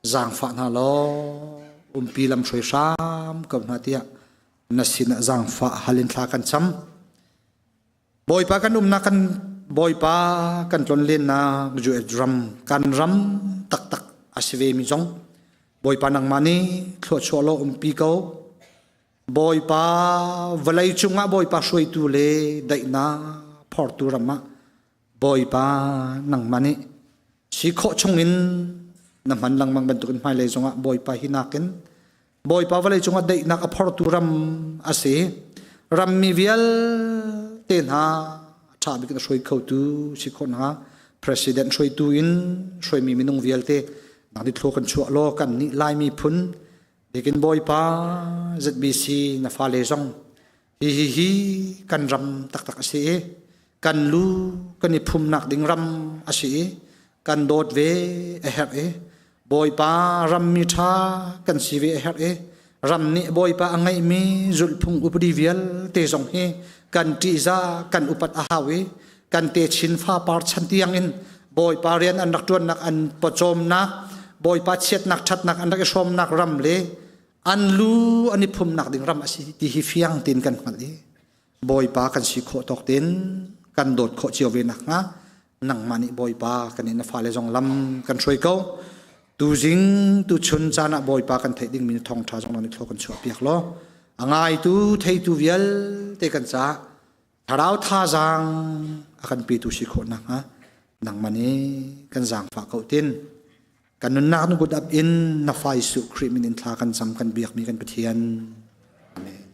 zaangfah hna law umpi lam hruai hram ko hna tiah na sinah zaangfah hal in thla kan cam. Bawipa kan umnak kan Bawipa kan tlonlennak US ram kan ram taktak a si ve mi zong Bawipa nangmah nih thluachuah law umpi ko. Bawipa vawlei cungah Bawipa hruaitu le daihnak phortu ram ah Bawipa nangmah nih si khawh chungin na hman lengmang bantukin hmailei zongah Bawipa hi nakin Bawipa vawlei cungah daihnak a phortu ram a si. Rammi vialte hna ṭha bik in a hruai khotu si khawh hna. President hruaitu in hruaimi minung vialte nang nih thlua kan chuah law kan nih Lai miphun bikin Bawipa ZBC na fale zong Hihi hi kan ram taktak a si i kan lu kan i phumnak ding ram a si i kan dawt ve a herh i Bawipa rammi ṭha kan si ve a herh i ram nih Bawipa a ngeihmi zulhphung upadi vialte zong hi kan ṭihzah kan upat a hau i kan techin fapar chan tiang in Bawipa rian an rak ṭuannak an pawcawmnak Bawipa chiatnak ṭhatnak an rak i hrawmnak ram le an lu an i phumnak ding ram a si ti hi fiang tein kan hngalh i Bawipa kan si khawh tawk tein kan dawt khawh cio ve nakhnga nangmah nih Bawipa kan in na fale zong lam kan hruai ko tuzing tuchun caan ah Bawipa kan theih dingmi na thawngṭha zong na thlo kan chuah piak law a ngaitu theitu vialte kan caah thlarau thazaang a kan petu si khawh nakhnga nangmah nih kan zaangfah ko tin Kan nunnak na kut ap in na fa Jesuh Khrih min in thla kan cam kan biakmi kan Pathian. Amen.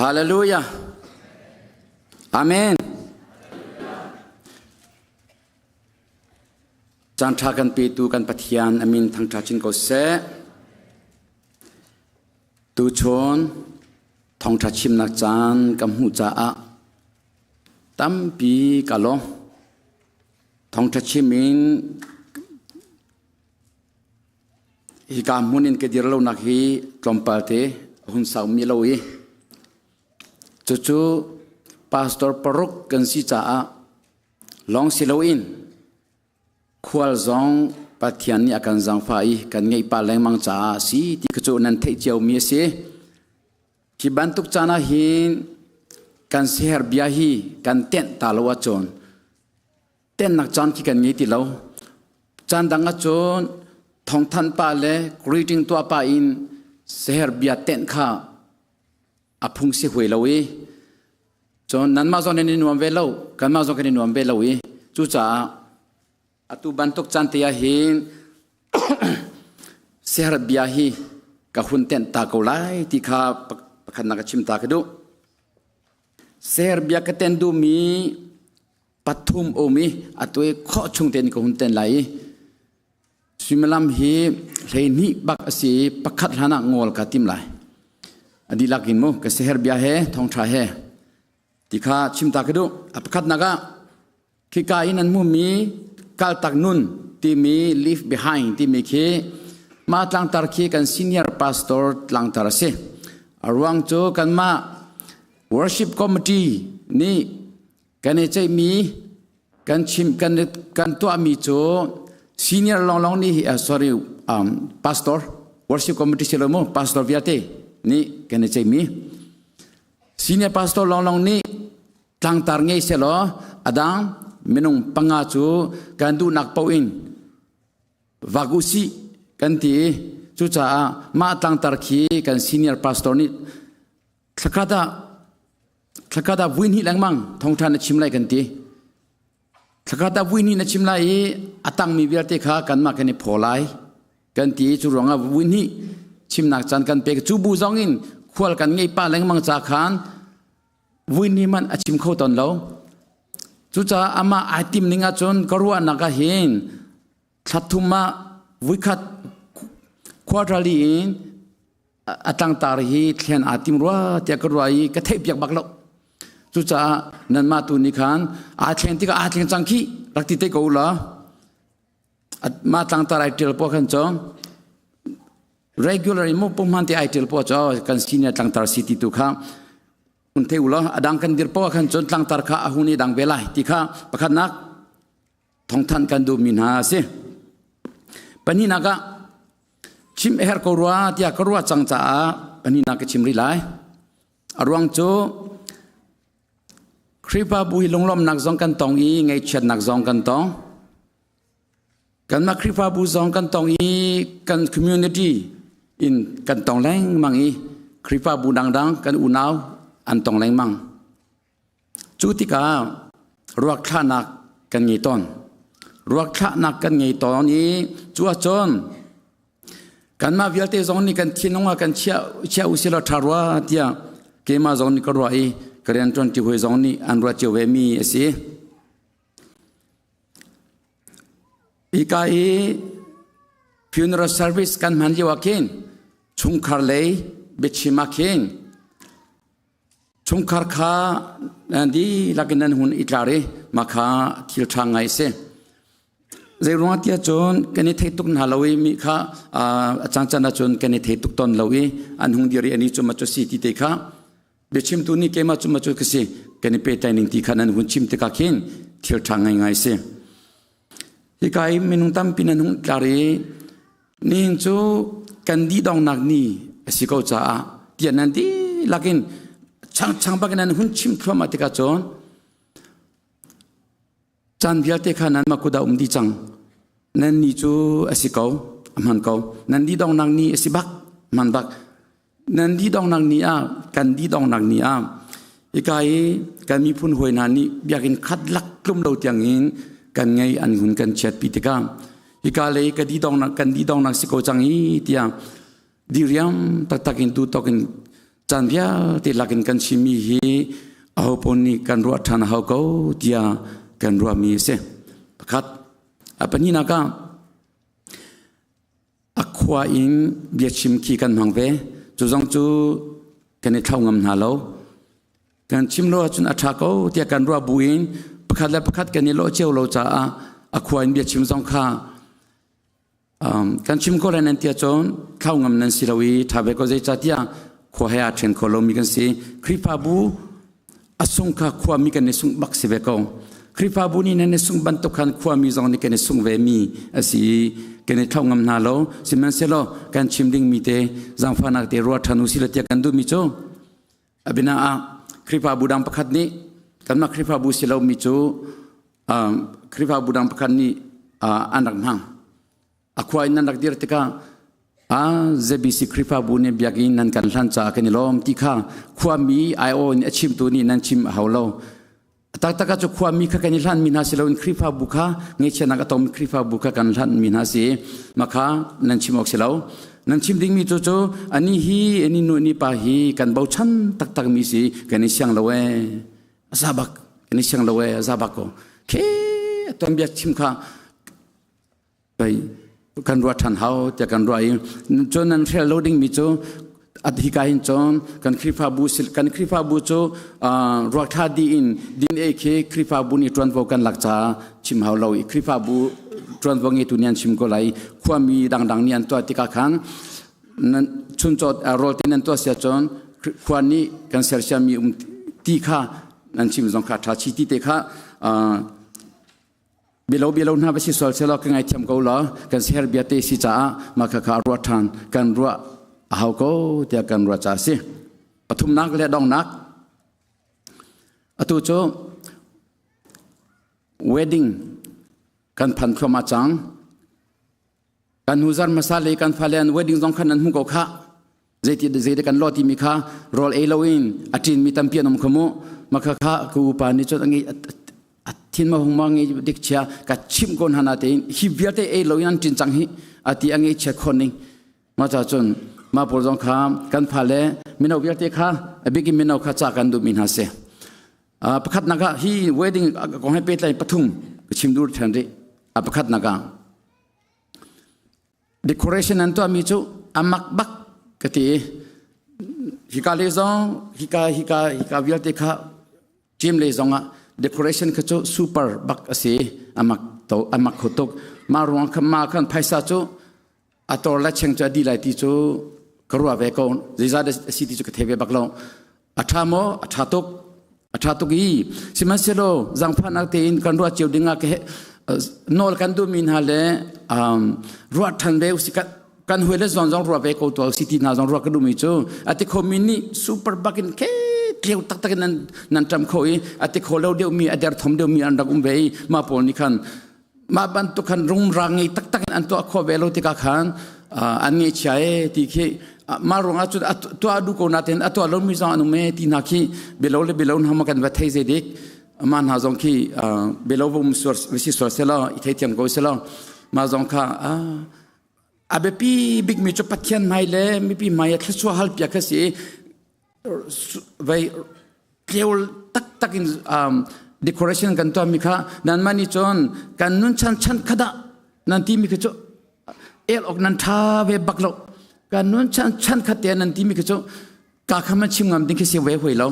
Hallelujah. Amen. Caan ṭha kan petu kan Pathian amin thangṭha chin ko seh. Tuchun thawngṭha chimnak caan ka hmuh caah tampi ka lawm. Thawngṭha chim in hika hmun in ka dir lonak hi tlawmpal te a hun saumi lo i cucu pastor paruk kan si caah lawng si loin khual zong Pathian nih a kan zaangfah i kan ngeih pah lengmang caah a si ti kha cu nan theih ciomi a si. Hi bantuk caan ah hin kan siher bia hi kan tenh ta lo ahcun tennak caan khi kan ngei ti lo. Caan dang ahcun thawngthanh pah le greeting tuah pah in seher bia tenh kha a phung si hui lo i cun nanmah zong nan i nuam ve lo kanmah zong kan i nuam ve lo i cucaah atu bantuk caan te ah hin seher bia hi ka hun tenh ta ko lai ti kha pakhatnak ka chim ta ka duh. Seher bia ka ten duhmi pathum um i atu i khawh chung tein ka hun ten lai i suimilam hi 12 bak a si i pakhat hlan ah ngawl ka tim lai. A dihlak in mu ka seher bia he thawngṭha he ti kha chim ta ka duh. A pakhatnak ah khika in an hmumi kaltak nun timi leave behind timi khi mah tlangtar khi kan senior pastor tlangtar a si. A ruang cu kanmah worship committee nih kan i ceihmi kan chim kan kan tuahmi cu senior lawnglawng nih sorry pastor worship committee si lo mu pastor vialte nih kan i ceihmi senior pastor lawnglawng nih tlangtar ngei selaw adang minung panga cu kan duhnak paoh in vak usih kan ti cucaah mah tlangtar khi kan senior pastor nih thlakhat ah thlakhat ah vui hnih lengmang thawngṭha na chim lai kan ti thlakhat ah vui hnih na chim lai i a tangmi vialte kha kanmah kan i phaw lai kan ti cu ruangah vui hnih chimnak caan kan pek cu bu zong in khual kan ngei pa lengmang ca khan vui hnih man a chim kho ton lo cucaah amah ai tim ning ahcun ka ruahnak ah hin thlathum ah vuikhat quarterly in a tlangtar hi thlen aa tim rua tiah ka ruah i ka theihpiak bak lo. Cucaah nanmah tu nih khan aa thleng tikah aa thleng cang khi rak ti te ko u law mah tlangtar ai ṭial poah khan cu regular in mu pumhman ti ai ṭial poah cu kan senior tlangtar si ti tu kha un thei u law a dang kan dir poah khan cun tlangtar kha a hun i dang ve lai ti kha pakhatnak thawngthanh kan duhmi hna a si. Pahnihnak ah chim a herh ko rua tiah ka ruah cang caah pahnihnak ka chim rih lai. A ruang cu Khrihfabu hi lunglawmhnak zong kan tong i ngaihchiatnak zong kan tong. Kanmah Khrihfabu zong kan tong i kan community in kan tong lengmang i Khrihfabu dangdang kan unau an tong lengmang. Cu tikah ruak thlahnak kan ngei tawn. Ruak thlahnak kan ngei tawn i cu ahcun kanmah vialte zong nih kan thinlung ah kan chiah chiah usih law ṭha rua tiah keimah zong nih ka ruah i ka rianṭuanṭi hawi zong nih an ruah cio ve mi a si. Hika i funeral service kan hman lio ah khin chungkhar lei biachim ah khin Chungkhar kha nan dihlak in nan hun i tlar i mah kha thil ṭha ngai a si. Zei ruangah tiah cun kan i thei tuk hna lo i mi kha a caan ahcun kan i thei tuk tawn lo i an hung dir i ani cu ma cu si ti te kha biachimtu nih keimah cu ma cu ka si kan i pehtlaih ning ti kha nan hun chim tikah khin thil ṭha ngaingai a si. Hika i minung tampi nan hung tlar i nihin cu kan dihdongnak ni a si ko caah tiah nan dihlak in changchang bak in nan hun chim thluahmah tikah cun caan vialte kha nanmah kut ah um dih cang. Nan ni cu a si ko, a hman ko. Nan dihdongnak ni a si bak, hman bak. Nan dihdongnak ni ah, kan dihdongnak ni ah, hika i kan miphun hawi hna nih biakinn khat lak tlum lo tiangin kan ngei an hun kan chiatpi tikah hika lei ka dihdongnak kan dihdongnak si ko cang hi tiah diriam taktak in tu tawk in Caan vialte lakin kan chimmi hi aho paoh nih kan ruah ṭhan a hau ko tiah kan ruahmi a si. Pakhat. A pahnihnak ah a khua in biachim khi kan hmang ve. Cu zong cu kan i thlau ngam hna lo. Kan chim lo ahcun a ṭha ko tiah kan ruah buin pakhat le pakhat kan i lawh cio lo caah a khua in biachim zong kha Kan chim ko lai nan tiah cun thlau ngam nan si lo i ṭha ve ko zeicahtiah khua he aa ṭhen kho lomi kan si. Khrihfabu a sung kha khuami kan i sungh bak si ve ko. Khrihfabu nih nan i sungh bantuk khan khuami zong nih kan i sungh ve mi a si i kan i thlau ngam hna lo. Sihmanhsehlaw kan chim dingmi te zaangfahnak te ruah ṭhan u sih law tiah kan duhmi cu Abina ah Khrihfabu dang pakhat nih kanmah Khrihfabu si lomi cu Khrihfabu dang pakhat nih an rak hmang. A khua in nan rak dir tikah a ZBC Khrihfabu nih biakinn nan kan hlan caah kan i lawm ti kha khuami aiawh in a chimtu nih nan chim a hau lo. Taktak ah cu khuami kha kan i hlanmi hna si loin Khrihfabu kha ngaihchiatnak a tongmi Khrihfabu kha kan hlanmi hna si. Mah kha nan chim awk si lo. Nan chim dingmi cu cu ani hi ani nu ni pa hi kan bochan taktakmi si kan i siang lo ee. Zabak kan i siang lo ee zabak ko. Khe tuan bia chim kha pei kan ruah ṭhan hau tiah kan ruah i cun nan hrel lo dingmi cu hika hin cun kan Khrihfabu kan Khrihfabu cu ruak thla dih in din ei khi Khrihfabu nih ṭuanvo kan lak caah chim hau lo i Khrihfabu ṭuanvo ngeitu nih an chim ko lai khuami dangdang nih an tuah tikah khan nan chuncaw rawl te nan tuah sia cun khua nih kan sersiammi um ti kha nan chim zong kha ṭha chi ti te kha Bialo bialo hna va si sual selaw ka ngaithiam ko law kan siher bia te si caah mah kha kha ruah ṭhan kan ruah a hau ko tiah kan ruah caah a si. Pathumnak le dongnak atu cu wedding kan phan thluahmah cang. Kan hnu zar hmasa le kan fale an wedding zong khan an hmu ko khah. Zeiti zeiti kan lo timi kha rawl ei loin a ṭin mi tampi an um kha mu. Makha kha ka upa nih cun a thin ma hung ma ngi dik chia ka chim ko hna na tein hi vialte ei loin an ṭin cang hi ati a ngei chia khon ning. Ma cha cun ma pawl zong kha kan fale mino vialte kha a bikin mino kha ca kan duh mi hna si. Pakhat nak ah hi wedding kong he pehtlai pathum ka chim dur ṭhen rih. A pakhat nak ah Decoration an tuahmi cu a mak bak ka ti. Hika le zong, hika hika hika vialte kha gym le zong ah decoration kha cu super bak a si. A mak to a mak kho tuk. Mah ruang kha ma khan phaisa cu a tor le cheng cu a di lai ti cu ka ruah ve ko. Zeizah dah a si ti cu ka thei ve bak lo. A ṭha maw? A ṭha tuk. A ṭha tuk i sihmanhsehlaw zaangfahnak tein kan ruah cio dingah ka nawl kan duhmi hna le ruah ṭhan ve usih kan huai le zawn zong ruah ve ko tuah usih ti hna zong ruah ka duhmi cu a ti khomi nih super bak in ke tleu taktak in nan nan ṭam kho i a ti kho lo deuhmi a derthawm deuhmi an rak um ve i mah pawl nih khan mah bantuk khan rungrang ngei taktak in an tuah khawh ve lo tikah khan an ngaihchia e ti khi mah ruangah cun tuah duh ko nain a tuah lomi zong an um e ti hna khi bialo le bialo hna ma kan va thei zei dik mah hna zong khi bialo va um sual si sual selaw i theithiam ko selaw mah zong kha a biapi bikmi cu Pathian hmai le mipi hmai ah thluachuah hal piak kha si vei tleu taktak in decoration kan tuahmi kha nanmah nih cun kan nun chan chan khadah nan timi kha cu el ok nan tha ve bak lo kan nun chan chan khat te nan timi kha cu ka kha man chim ngam ding khi si ve hui lo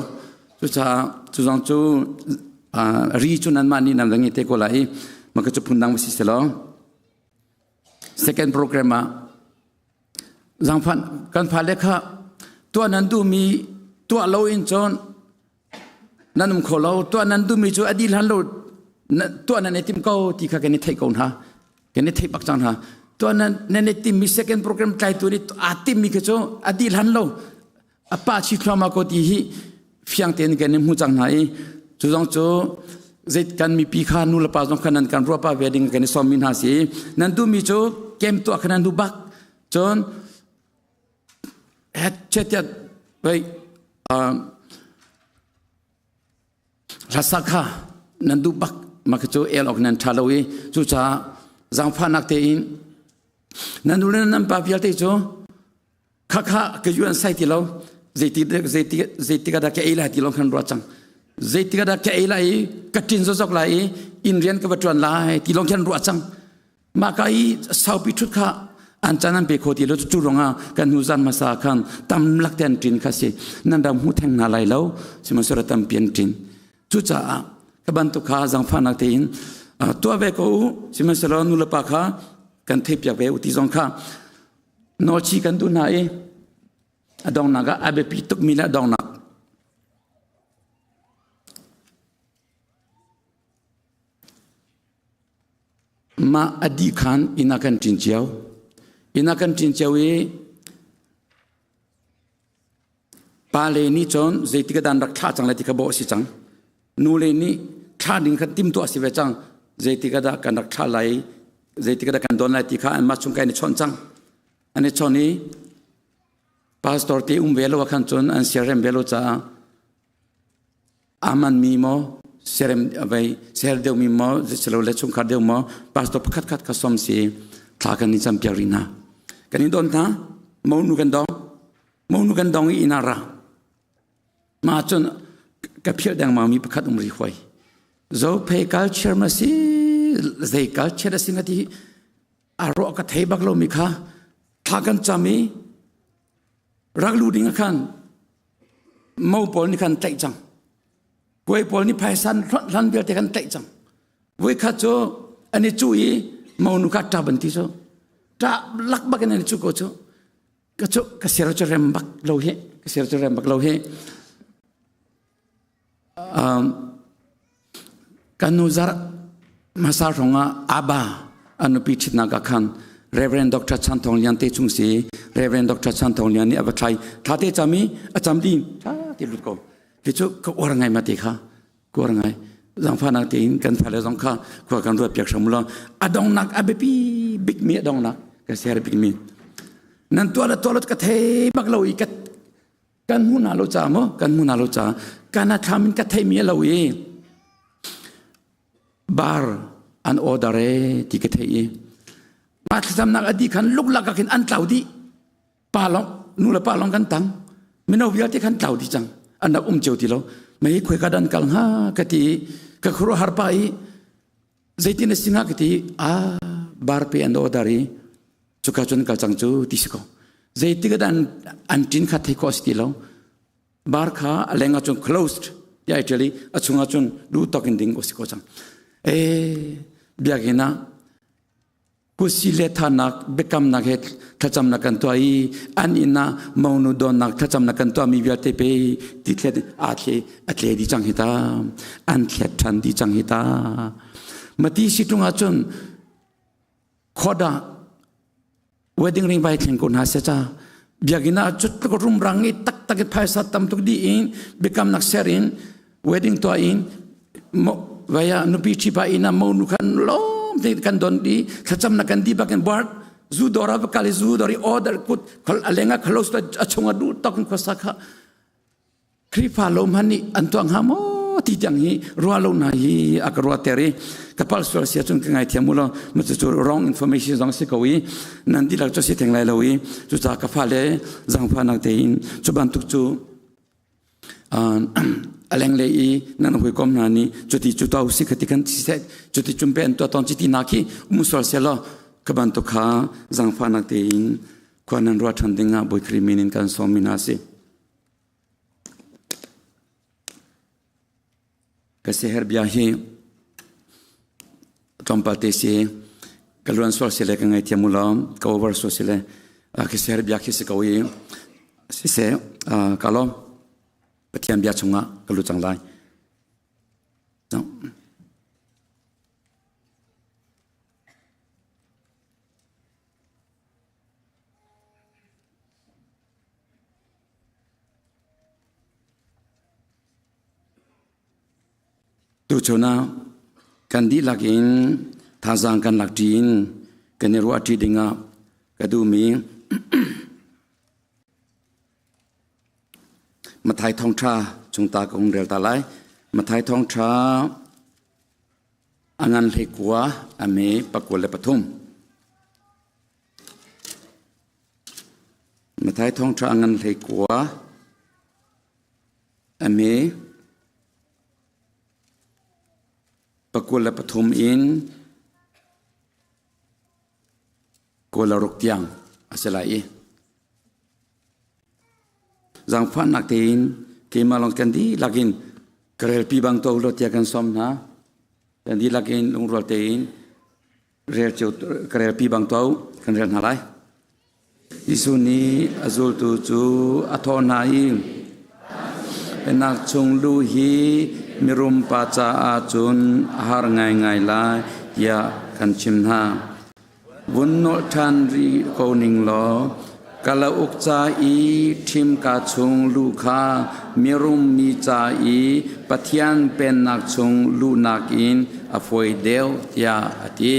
cucaah cu zong cu ri cu nanmah nih nan va ngi te ko lai i mah ka cu phundang va si selaw second program ah Zaangfan kan fale kha tuah nan duhmi tuah lo in cun nan um kho lo tuah nan duhmi cu a dih hlan lo tuah nan i tim ko ti kha kan i theih ko hna kan i theih bak cang hna tuah nan nan i timmi second program tlaitu nih aa timmi kha cu a dih hlan lo a pa chi thluahmah ko ti hi fiang tein kan i hmu cang hna i cu zong cu zeit kan mipi kha nu le pa zong kha nan kan ruah pa ve ding kan i sawmmi hna si nan duhmi cu kem tuah kha nan duh bak cun het chetiat wei hlasa kha nan duh bak mah khi cu el awk nan ṭha lo i cucaah zaangfahnak tein nan nu le nan pa vialte cu khakha ka yuan sai ti lo. Zeiti zeiti zeitik ah dah ka ei lai ti lawng khan ruat cang. Zeitik ah dah ka ei lai i ka ṭin zokzok lai i inn rian ka va ṭuan lai ti lawng khan ruah cang. Mah ka i saupi ṭhut kha an caan an pe kho ti lo. Cu ruangah kan hnu zan hmasa khan tam lak te an ṭin kha si. Nan ram hmu theng hna lai lo, sihmanhsehlaw tampi an ṭin. Cucaah ka bantuk kha zaangfahnak tein tuah ve ko u, sihmanhsehlaw nulepa kha kan theihpiak ve u ti zong kha nawlchi kan duh hna i a donghnak ah a biapi tukmi le a donghnak Mah a dih khan inn ah kan ṭin cio. Inn ah kan ṭin cio i pale nih cun zeitik ah dah an rak thlah cang lai ti kha bawh a si cang. Nule nih thlah ding kha timhtuah a si ve cang. Zeitik ah dah kan rak thlah lai, zeitik ah dah kan don lai ti kha anmah chung ka in i chawnh cang. An i chawnh i pastor te um ve lo ah khan cun an siarem ve lo caah Aman mi maw serem vei ser deuh mi maw silo le chungkhar deuh maw pastor pakhat khat kha som si thla kan ni cam piak rih hna. Kan in don hna monu kan dong monu kan dong i ina ra ma cun ka philh dengmang mi pakhat um ri huai zo phe culture ma si zei culture a si na ti a ruah ka thei bak lo mi kha thla kan cam i rak lu ding khan mo pawl nih khan tlaih cang kuai pawl nih phaisan hlan vialte khan tlaih cang voi khat cu an i cu i monu kha ṭap an ti cu ṭap lak bak in an i cu ko cu ka cu ka sir cu rem bak lo hi ka sir cu rem bak lo hi Kan nu zarh hmasa hrawngah Aba a nupi ṭhitnak ah khan Reverend Dr. Chan Thawng Lian te chung si Reverend Dr. Chan Thawng Lian nih a va thlai thla te cam i a cam ding ṭha ti lut ko ti cu ka uar ngai ma ti kha ka uar ngai zangfahnak tein kan fale zong kha khua kan ruat piak hram law a dongnak a biapi bikmi a dongnak ka share bikmi nan tuah le tuah lo ka thei bak lo i ka Kan hmu na lo ca maw? Kan hmu na lo ca. Kana thlam in ka theimi a lo i bar an order e ti ka thei i mah thlacamnak a dih khan luklak ah khin an tlau dih. Pa long nu le pa long kan tang. Mino vialte khan tlau dih cang. An rak um cio ti lo. Mei khoi ka dan kal hnga ka ti i ka khuaruahhar pa i zeitin a si hnga ka ti a bar pe an order i cuka cun kal cang cu ti si ko zeitik ah an an ṭin kha thei khawh a si ti lo bar kha a leng ah cun closed ti ai ṭial i a chungah cun duh tawk in ding a si ko cang e biakinn ah kusi le thanak biakamnak he thlacamnak kan tuah i an inn ah monu donnak thlacamnak kan tuahmi vialte pe ti thlet aa thle a tle di cang hi ta an thlet ṭhan di cang hi ta mati si ṭung ah cun Court ah wedding ring vai thleng ko hna seh ca biakinn ah cut tluk rumrang i taktak i phaisa tam tuk dih in biakamnak ser in wedding tuah in vaya nupi ṭhipa inn ah monu khan lawm te kan don di thlacamnak kan di bakin bar zu dawr ah va kal i zu dawr i order kut a leng ah close a chung ah duh tok in khuasa kha Khrihfa lo hmanh nih an tuah hnga maw ti tiang hi ruah lo na hi a ka ruahter i ka palh sual si ahcun ka ngaithiam u law ma cucu wrong information zong si ko i nan dihlak cu si theng lai lo i cucaah ka fale zaangfahnak tein cu bantuk cu a lenglei i nan hawikom hna nih cuti cu to si khati kan si cuti cun pe an tuah tawn cuti nak hi um sual selaw ka bantuk kha zaangfahnak tein khua nan ruah ṭhan ding ah Bawi Khrih min in kan sawm mi hna si. Ka siaherh bia hi tlawmpal te si ka luan sual si le ka ngaithiam u law ka over sual si le ka siaherh bia khi si ko i siseh ka lawm Pathian bia chungah ka lut cang lai. Tuchun ah kan dihlak in thazaang kan lakṭi in kan i ruahṭi dingah ka duhmi Matthai thawngṭha chungta ka hung rel ta lai. Matthai thawngṭha a ngan 19 a me 23. Matthai thawngṭha a ngan 19. Ame 23 in 26 tiang a si lai i zaangfahnak tein keimah lawng kan dihlak in ka relpi bang to lo tiah kan sawm hna. Kan dihlak in lungrual tein rel cio ka relpi bang to kan rel hna lai. Jesuh nih a zultu cu a thawh hna i Pennak chung luh hi mirum pa caah cun a har ngaingai lai tiah kan chim hna. Vun nolh ṭhan rih ko ning law kalauk ca i ṭhimka chung luh kha mirum mi ca i Pathian Pennak chung luhnak in a fawi deuh tiah a ti.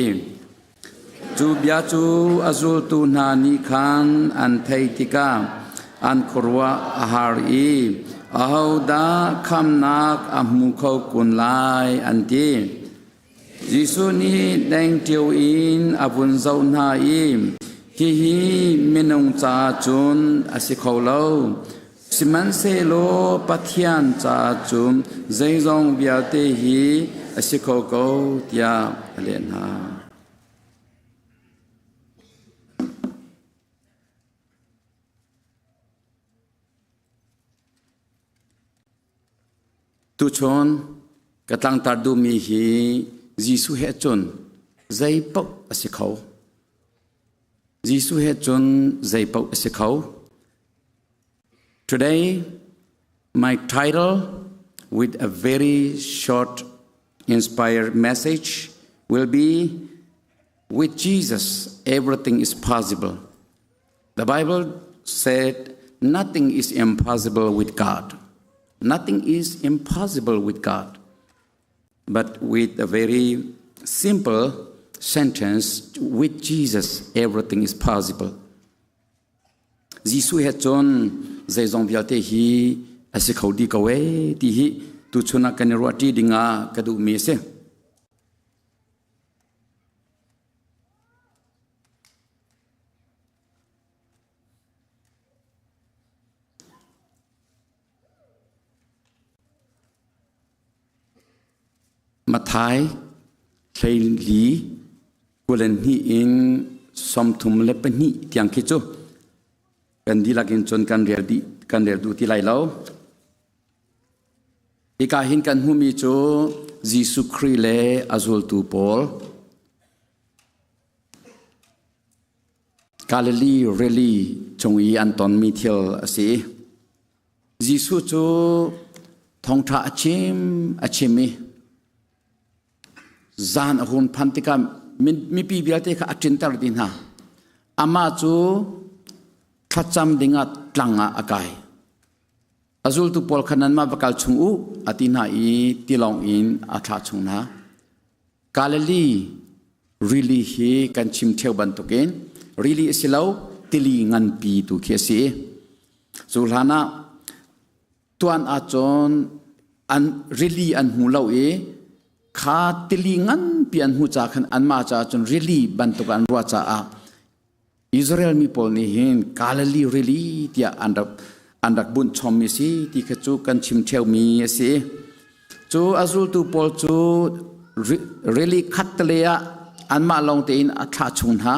Cu bia cu a zultu hna nih khan an theih tikah an khuaruah a har i ahodah khamhnak a hmu kho kun lai an ti. Jesuh nih dengteo in a vun zoh hna i hihi minung caah cun a si kho lo. Sihmanhsehlaw Pathian caah cun zeizong vialte hi a si kho ko tiah a leh hna. Tuchun ka tlangtar duhmi hi Jesuh he cun zei paoh a si kho. Jesuh he cun zei paoh a si kho. Today, my title with a very short inspired message will be With Jesus, everything is possible. The Bible said nothing is impossible with God. Nothing is impossible with God. But with a very simple sentence, with Jesus, everything is possible. Jesuh he cun zeizong vialte hi a si kho dih ko ee ti hi tuchun ah kan i ruahṭi dingah ka duhmi a si. Matthai 14 22 in 32 tiang khi cu kan dihlak in cun kan rel dih kan rel duh ti lai lo. Hika hin kan hmuhmi cu Jesuh Khrih le a zultu pawl Galilee rili cung i an tonmi thil a si. Jesuh cu thawngṭha a chim a chim i zan a hun phan tikah mipi vialte kha a ṭinter dih hna. Amah cu thlacam dingah tlang ah a kai. A zultu pawl kha nanmah va kal chung u a ti hna i tilawng in a thlah chung hna. Galilee rili hi kan chim ṭheo bantukin rili a si lo tili nganpi tu khi a si. Cu hlan ah tuan ahcun an rili an hmu lo i kha tili nganpi an hmu ca khan anmah caah cun rili bantuk an ruah caah Israel mi pawl nih hin Galilee rili tiah an rak an rak bunh chommi si ti kha cu kan chim ṭheomi a si. Cu a zultu pawl cu rili khattale ah anmah lawng tein a thlah chung hna.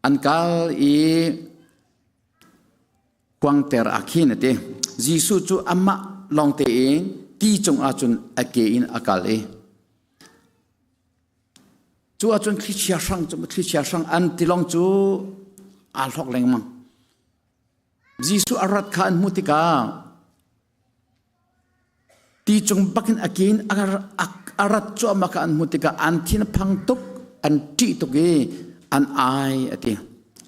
An kal i kuangter ah khin a ti. Jesuh cu amah lawng tein ti cungah cun a ke in a kal i Cu ahcun thlichia hrang cu thlichia hrang an tilawng cu aa hlok lengmang. Jesuh a rat kha an hmuh tikah ti cung bakin a ke in a rat cuahmah kha an hmuh tikah an thin a phang tuk, an ṭih tuk i an ai a ti.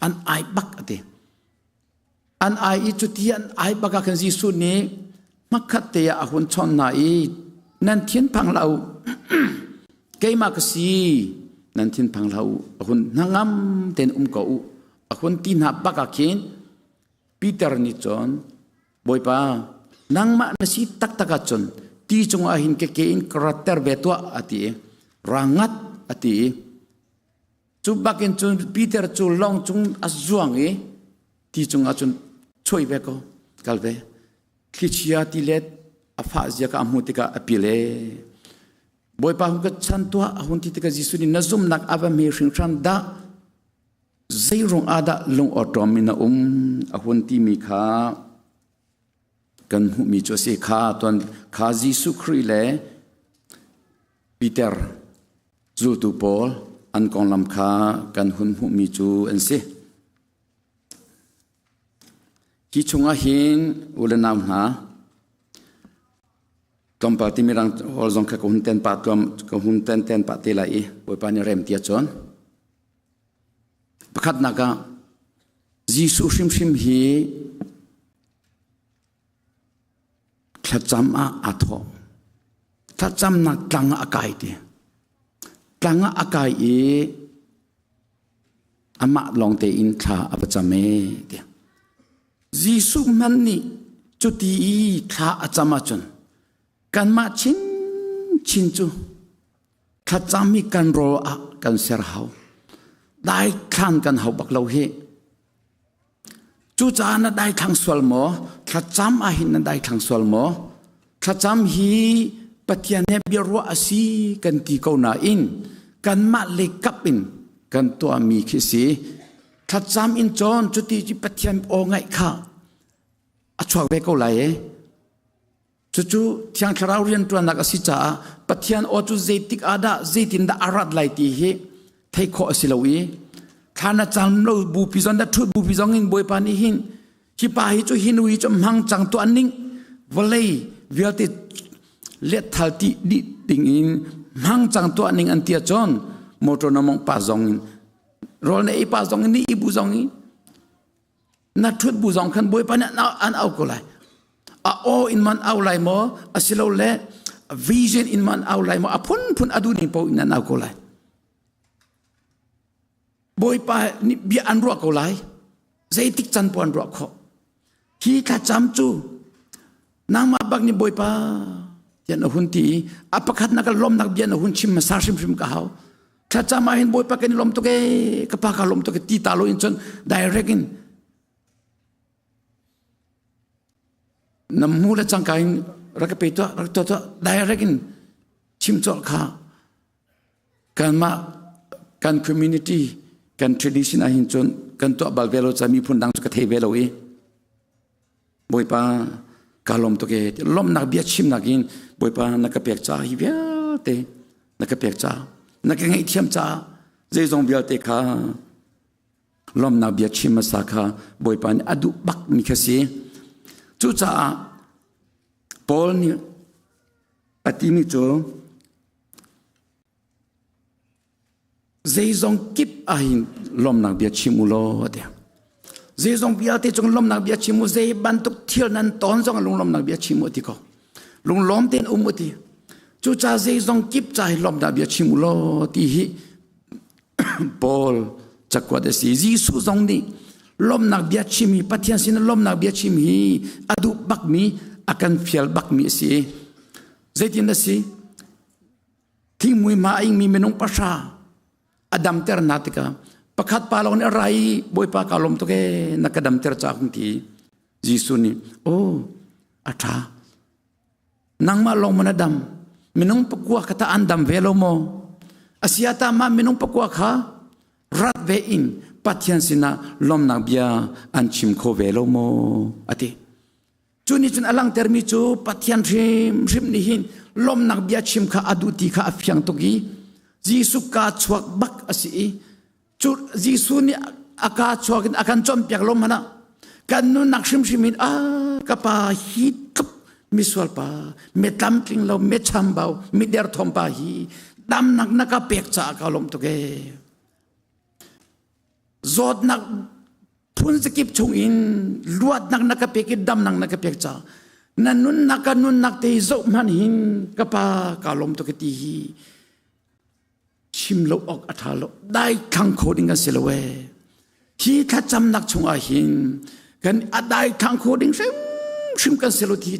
An ai bak a ti. An ai i cuti an ai bak ah khan Jesuh nih hmakhat te ah a hun chawnh hna i nan thin phang hlah u keimah ka si nan thin phang hlah u a hun hnangam tein um ko u a hun ti hna bak ah khin Peter nih cun Bawipa nangmah na si taktak ahcun ti cungah hin ka ke in ka ratter ve tuah a ti i rangat a ti i Cu bakin cun Peter cu lawng cung a zuang i ti cungah cun chuai ve ko kal ve. Thlichia tilet A fah zia ka a hmuh tikah a pil e. Bawipa hun ka chan tuah a hun ti tikah Jesuh nih na zumhnak a va hme hringhran dah zei ruang ah dah lung awṭawm in na um a hun timi kha kan hmuhmi cu a si kha tuan kha Jesuh Khrih le Peter zultu pawl an konglam kha kan hun hmuhmi cu an si. Hi chungah hin u le nau hna tlawmpal ti mirang hall zong kha ka hun ten pah tuam ka hun ten ten pah te lai i Bawipa nih rem ti ahcun pakhatnak ah Jesuh hrimhrim hi thlacam ah aa thawh. Thlacamnak tlang ah a kai ti. Tlang ah a kai i amah lawng tein thla a va cam ee ti. Jesuh hmanh nih cuti i thla a cam ahcun kanmah chinchin cu thlacam hi kan rawl ah kan ser hau. Daithlan kan hau bak lo hi. Cucaah na daithlang sual maw? Thlacam ahhin na daithlang sual maw? Thlacam hi Pathian he biaruah a si kan ti ko nain kanmah le kap in kan tuahmi khi si. Thlacam in cawn cuti cu Pathian aw ngaih kha a chuak ve ko lai e. Cucu Thiang Thlarau rianṭuannak a si caah Pathian aw cu zeitik ah dah zeitindah a rat lai ti hi theih khawh a si lo i thla na cam lo bupi zong na ṭhut bupi zong in Bawipa nih hin hi pa hi cu hi nu hi cu hmang cang tuah ning vawlei vialte letthal ti dih ding in hmang cang tuah ning an ti ahcun motor na mong pa zong in rawl na ei pa zong in ni i bu zong in na ṭhut bu zong khan Bawipa nih an au ko lai a aw in man au lai maw asilole vision in man au lai maw a phunphun a duh ning paoh in an au ko lai Bawipa nih bia an ruah ko lai zeitik can paoh an ruah khawh hi thlacam cu nangmah bak nih Bawipa tiah na hun ti i a pakhatnak ka lawmnak bia na hun chim hmasa hrimhrim ka hau thlacam ah hin Bawipa kan i lawm tuk ee ka pa ka lawm tuk ti ta lo in cun direct in na mu le cangka in rak ka pe tuah rak tuah tuah direct in chim colh kha kanmah kan community kan tradition ah hin cun kan tuah bal ve lo ca miphun dang cu ka thei ve lo i Bawipa ka lawm tuk ee lawmhnak bia chimnak in Bawipa na ka pek ca hi vialte na ka pek ca na ka ngaihthiam ca zeizong vialte kha lawmhnak bia chim hmasa kha Bawipa nih a duh bak mi kha si cucaah Paul nih a timi cu Zeizong kip ahhin lawmnak bia chim u law a ti. Zeizong vialte cung lawmnak bia chim u, zei bantuk thil nan ton zong lunglawmnak bia chim u a ti ko. Lunglawm tein um u ti. Cucaah zeizong kip ca hi lawmnak bia chim u law ti hi Paul cakuat a si. Jesuh zong nih lawmnak bia chim hi Pathian sin lawmnak bia chim hi a duh bakmi a kan fial bakmi a si. Zeitin a si? Thingmui hma a ingmi minung pahra a damter hna tikah pakhat pa lawng nih a ra i Bawipa kaa lawm tuk ee na ka damter ca hung ti. Jesuh nih aw a ṭha nangmah lawng maw na dam minung pakua kha tah an dam ve lo maw asiata mah minung pakua kha rat ve in Pathian sinah lawmnak bia an chim kho ve lo maw a ti. Cu nih cun a langhtermi cu Pathian hrimhrim nih hin lawmnak bia chim kha a duh ti kha a fiang tuk i Jesuh kaa chuak bak a si i cu Jesuh nih a kaa chuak in a kan cawnpiak lo hmanh ah kan nunnak hrimhrim in a ka pa hi tluk misual pa mi tlamtling lo mi chambau mi derthawm pa hi damnak na ka pek caah ka lawm tuk ee zawtnak phun zakip chung in luatnak na ka pek i damnak na ka pek ca na nunnak ka nunnak te zoh hmanh hin ka pa ka lawm tuk ti hi chim lo awk a tha lo dai thlang kho ding kan si lo e hi thlacamnak chungah hin kan a dai thlang kho ding hrim hrim kan si lo ti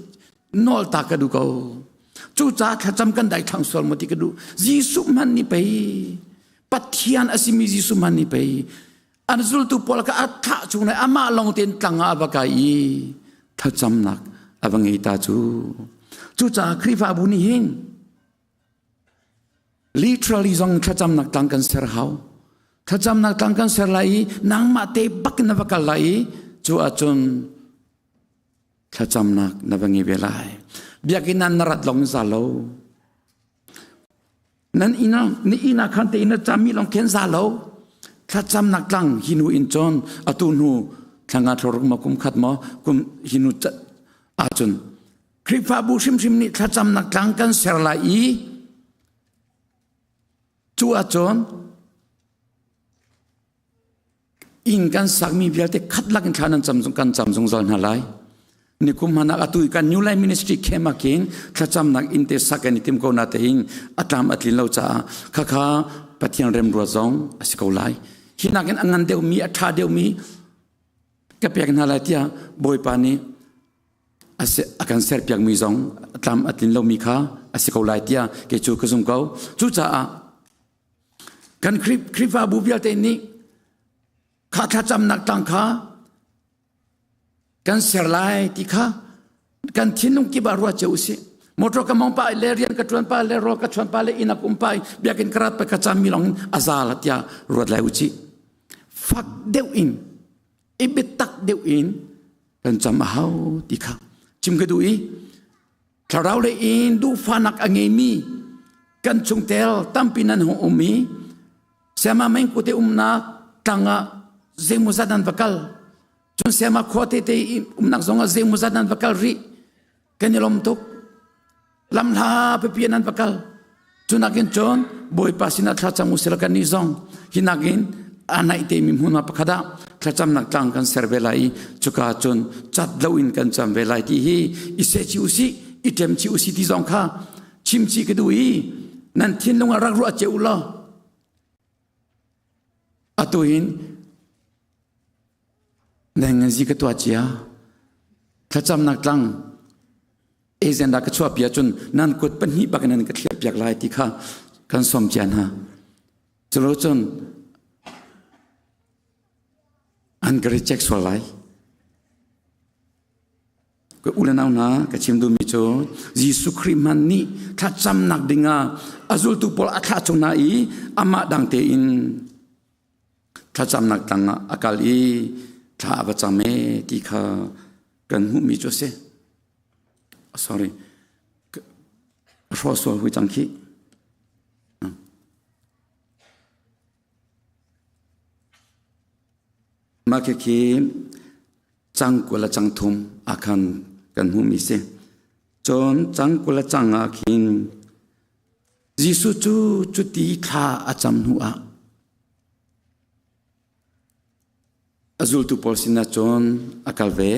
nawl ta ka duh ko cucaah thlacam kan dai thlang sual mo ti ka duh Jesuh hman ni pei Pathian a simi Jesuh hman ni pei An zultu pawl kha a thlah chung le amah lawng tein tlang ah a va kai i thlacamnak a va ngei ta cu. Cucaah Khrihfabu nih hin literally zong thlacamnak tlang kan ser hau. Thlacamnak tlang kan ser lai i nangmah te bak na va kal lai i cu ahcun thlacamnak na va ngei ve lai. Biakinn ah na rat lawng za lo. Nan inn ah ni inn ah khan te inn ah cami lawng khen za lo. Thlacamnak tlang hi nu in cun atu hnu thlanga thloruk maw kum khat maw kum hi nu ahcun Khrihfabu hrimhrim nih thlacamnak tlang kan ser lai i cu ahcun inn kan sakmi vialte khat lak in thla nan cam kan cam zungzal hna lai. Nikum hmanak atu kan New Life Ministry camp ah khin thlacamnak inn te sak kan i tim ko na tein a tlam a tlin lo caah khakha Pathian remruat zong a si ko lai. Hi nakin a ngan deuhmi a ṭha deuhmi ka pek hna lai tiah Bawipa nih a kan serpiakmi zong tlam a tlin lomi kha a si ko lai tiah kei cu ka zum ko. Cucaah kan Khrihfabu vialte nih kha thlacamnak tlang kha kan ser lai ti kha kan thinlung kip ah ruat cio usih. Motor ka mong pa le rian ka tuan pa le rawl ka chuan pa le inn a kum pa biakinn ka rat pa ka cam mi lawng in a za la tiah ruat lai usih. Fak deuh in i biatak deuh in kan cam a hau ti kha chim ka duh i thlarau lei in duhfahnak a ngeimi kan chungtel tampi nan hung um i siama meng kute umnak tlang ah zeimawzat nan va kal cun siama khua tete umnak zong ah zeimawzat nan va kal rih kan i lawm tuk lamhla pipi nan va kal cunakin cun bawipa sinah thlacam usila kan nih zong hi nakin a naih te mi hmunhma pakhat ah thlacamnak tlang kan ser ve lai i cuka cun cat lo in kan cam ve lai ti hi i seh chi usih i ṭem chi usih ti zong kha chim chih ka duh i nan thinlung ah rak ruah cio u law atu hin Nengnganzi ka tuah cia. Thlacamnak tlang agenda ka chuahpi ahcun nan kut pahnih bak in nan ka thliah piak lai ti kha kan sawm cia hna. Culo cun an ka reject sual lai. Ka u le nau hna ka chim duhmi cu Jesuh Khrih hmanh nih thlacamnak dingah a zultu pawl a thlah chung hna i amah dang tein thlacamnak tlang ah a kal i thla a va cam e ti kha kan hmuhmi cu a si. Sorry. Hrawh sual hui cang khi. Mah khi cang 20 le cang thum ah khan kan hmuhmi si. Cun cang 20 le cang ah khin Jesuh cu cuti thla a cam hnu ah a zultu pawl sinah cun a kal ve.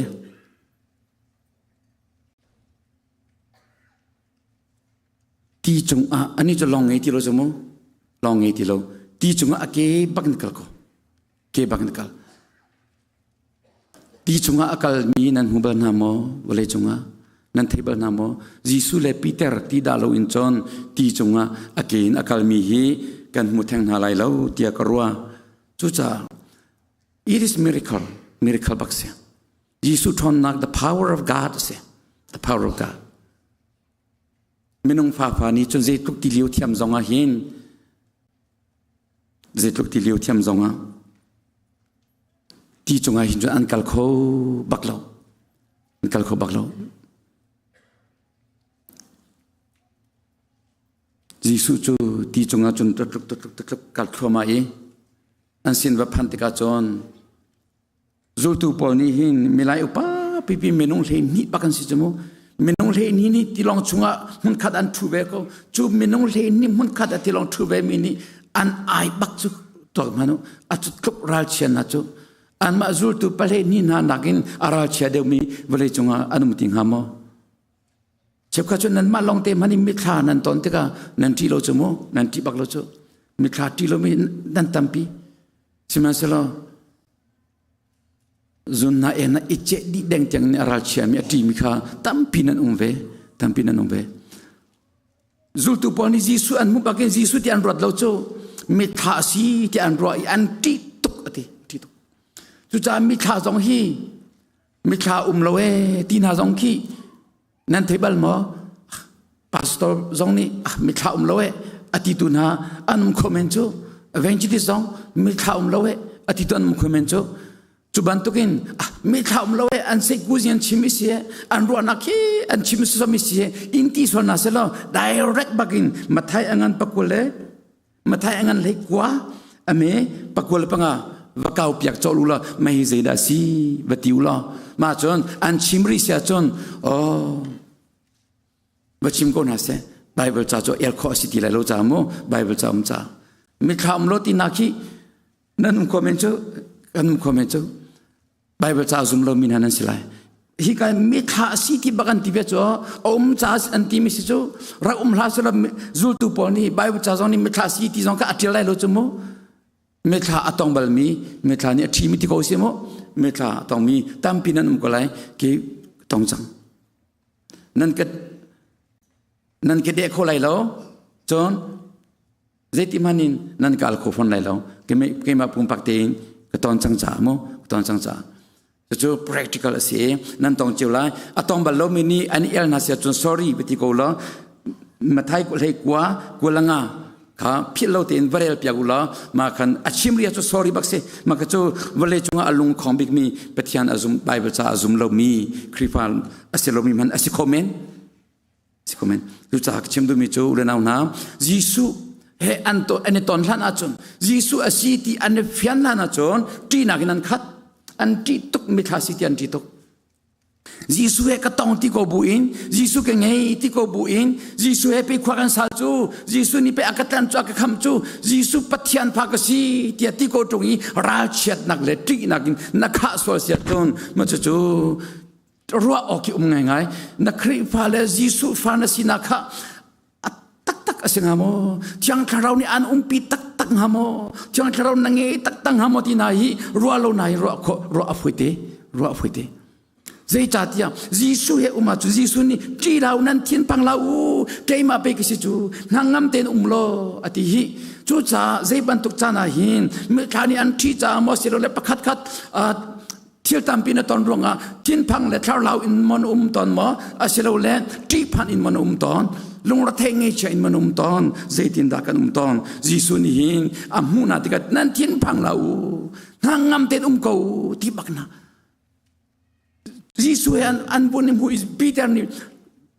Ti cungah anih cu lawng ngei ti lo cu mu lawng ngei ti lo ti cungah a ke bak in kal ko ke bak in kal Ti chungah a kalmi nan hmu bal hna maw? Vawlei cungah nan thei bal hna maw? Jesuh le Peter ti dah loin cun ti cungah a ke in a kalmi hi kan hmu theng hna lai lo tiah ka ruah. Cucaah it is miracle, miracle bak si. Jesuh ṭhawnnak, the power of God a si. The power of God. Minung fafa nih cun zeitluk ti lio thiam zong ah hin zeitluk ti lio thiam zong ah Ti cungah hin cun an kal kho bak lo. An kal kho bak lo. Jesuh cu ti cungah cun tluk tluk tluk tluk kal thluahmah i an sin va phanh tikah cun zultu pawl nih hin milai upa pipi minung 12 bak an si cu mu minung 12 nih tilawng chungah hmunkhat an ṭhu ve ko cu minung 12 hmunkhat a tilawng ṭhu ve mi nih an ai bak cu tuak hmanh u a cu tluk ralchia hna cu anmah zultu pale ni hna nakin a ralchia deuhmi vawlei cungah an um ti hnga maw cheukhat cu nanmah lawng te hmanh in mithla nan ton tikah nan ṭih lo cu mu nan ṭih bak lo cu mithla ṭih lomi nan tampi sihmanhsehlaw zun hna en i ceh dih deng tiang in a ralchiami a ṭihmi kha tampi nan um ve tampi nan um ve Zultu pawl nih Jesuh an hmuh bakin Jesuh ti an ruat lo cu mithla a si ti an ruah i an ṭih tuk a ti ṭih tuk. Cucaah mithla zong hi mithla um lo ee ti hna zong khi nan thei bal maw? Pastor zong nih ah mithla um lo eh ati tu hna an um kho men cu evangelist zong mithla um lo eh ati tu an um kho men cu cu bantukin ah mithla um lo eh an seikuzin an chim i si an ruahnak khi an chim si mi si in ti sual na se lo direct bakin mathai angan pakul le mathai angan hlei kwa ame pakul panga va kau piak chol ula mai zeida si va ti ula ma chon an chim ri sia chon oh Va chim ko hna seh. Bible ca cu el khawh a si ti lai lo ca mu. Bible ca um ca. Mithla um lo ti nak hi nan um kho men cu kan um kho men cu Bible ca zum lo mi hna nan si lai. Hi ka mithla a si ti bak an ti ve cu a um ca an ti mi si cu rak um hlah sila zultu pawl nih Bible ca zong nih mithla si ti zong kha a ṭial lai lo cu mu. Mithla a tong balmi mithla nih a ṭhimi ti ko si mu. Mithla a tongmi tampi nan um ko lai ki tong cang. Nan ka nan ka deh kho lai lo. Cun zeiti hmanh in nan ka al kho fawn lai lo. Keimah pumpak tein ka ton cang caah mu, ka ton cang caah. Cucu practical a si i nan tong cio lai. A tong bal lomi nih an i el hna si ahcun sorry va ti ko law Mathai hlei kua kualanga kha philh lo tein va rel piak u law mah khan a chim ria cu sorry bak si mah kha cu vawlei cungah a lung khong bikmi Pathian a zum Bible ca a zum lomi Khrihfa a si lomi hmanh a si kho men si kho men cucaah ka chim duhmi cu u le nau hna Jesuh he an to an i ton hlan ahcun Jesuh a si ti an i fian hlan ahcun ṭihnak in an khat an ṭih tuk mithla si ti an ṭih tuk Jesuh he ka tong ti ko bu in Jesuh ka ngei ti ko bu in Jesuh he pe khua kan sal cu Jesuh nih pe a ka tlan cu a ka kham cu Jesuh Pathian fa ka si tiah ti ko ṭung i ralchiatnak le ṭihnak in na khah sual siat cun ma cucu ruah awk i um ngaingai na Khrihfa le Jesuh fa na sinak kha a taktak a si hnga maw Thiang Thlarau nih an umpi taktak hnga maw Thiang Thlarau na ngei taktak hnga maw ti na hi ruah lo na hi ruah khawh ruah a fawi te ruah a fawi te zeicahtiah Jesuh he um ahcun Jesuh nih ṭih hlah u nan thin phang hlah u keimah pei ka si cu hnangam tein um law a ti hi cucaah zei bantuk caan ah hin mithla nih an ṭih caah maw silole pakhat khat thil tampi na ton ruangah thinphang le thlarlau in mon um ton maw asilole ṭihphan in mon um ton lungrethei ngeichia in mon um ton zeitindah kan um ton Jesuh nih hin a hmuh na tikah nan thinphang la u hnangam tein um ko ti bak na Jesuh he an vun i hmu i Peter nih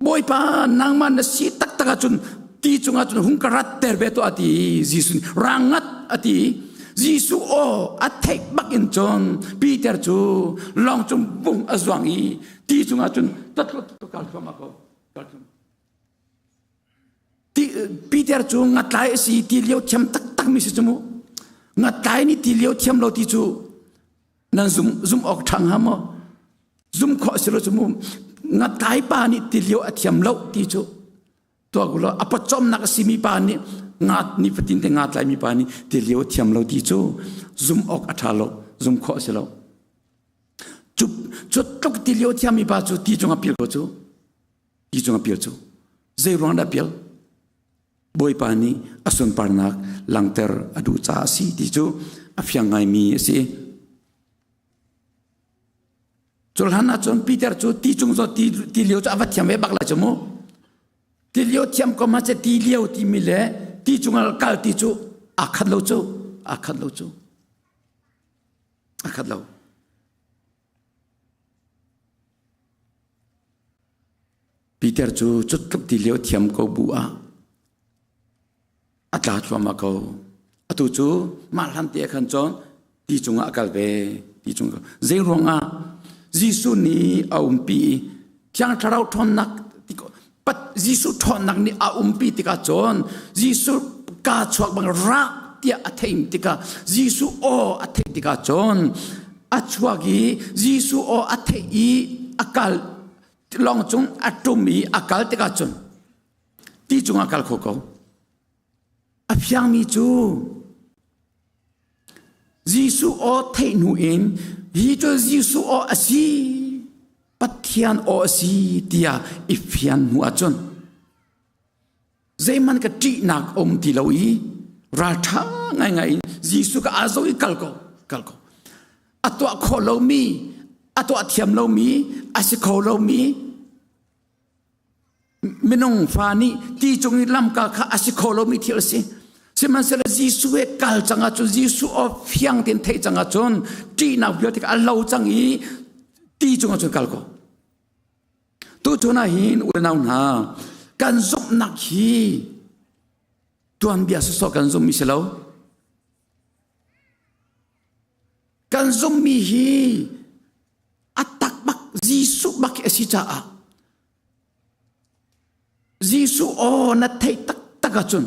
Bawipa nangmah na si taktak ahcun ti cungah cun hung ka ratter ve tuah ti Jesuh nih rangat a ti Jesuh aw a theih bak in cun Peter cu lawng cung bung a zuang i ti cungah cun tatlot kal thluahmah ko kal thluahmah ti Peter cu ngatlai a si ti lio thiam taktak mi si cu mu ngatlai nih ti lio thiam lo ti cu nan zum zum awk ṭha hnga maw zum khawh si lo cu mu ngatlai pa nih ti lio a thiam lo ti cu tuak ulaw a pawcawmnak a simi pa nih nga ni fatin te nga tlaimi pa nih ti lio a thiam lo ti cu zum awk a ṭha lo zum khawh si lo cu cu tluk ti lio thiammi pa cu ti cung a pil ko cu ti cung a pil cu zei ruang dah pil Bawipa nih a sunparnak langhter a duh caah a si ti cu a fiang ngaimi a si. Cu hlan ahcun Peter cu ti cung zaw ti, ti lio cu a va thiam ve bak lai cu mu. Ti lio thiam ko ma ce ti lio timi le ti cung kal ti cu aa khat lo cu aa khat lo cu aa khat lo. Peter cu cutluk ti lio thiam ko bu ah a tla thluahmah ko. Atu cu mah hlan te khan cun ti cungah a kal ve. Ti cung zei ruangah Jesuh nih a umpi i Thiang Thlarau ṭhawnnak Jesuh ṭhawnnak nih a umpi tikah cun Jesuh kaa chuak bang rak tiah a theih tikah Jesuh aw a theih tikah cun a chuak i Jesuh aw a theih i a kal lawng cung a ṭum i a kal tikah cun ti cungah kal kho ko. A fiangmi cu Jesuh aw theih hnu in hi cu Jesuh aw a si Pathian aw a si tiah i fian hnu ahcun zeihmanh ka ṭihnak a um ti lo i ralṭha ngaingai in Jesuh ka aa zo i kal ko kal ko a tuah khawh lomi a tuah thiam lomi a si kho lomi. Minung fa nih ti cung i lamka kha a si kho lomi thil a si. Sihmanhsehlaw Jesuh he kal cang ahcun Jesuh aw fiang tein theih cang ahcun ṭihnak vialte kha a lo cang i ti cung ahcun kal ko. Tuchun ah hin unau hna kan zumhnak hi tuanbia sawsawh kan zumhmi si lo. Kan zumhmi hi a tak bak Jesuh bak hi a si caah Jesuh aw na theih taktak ahcun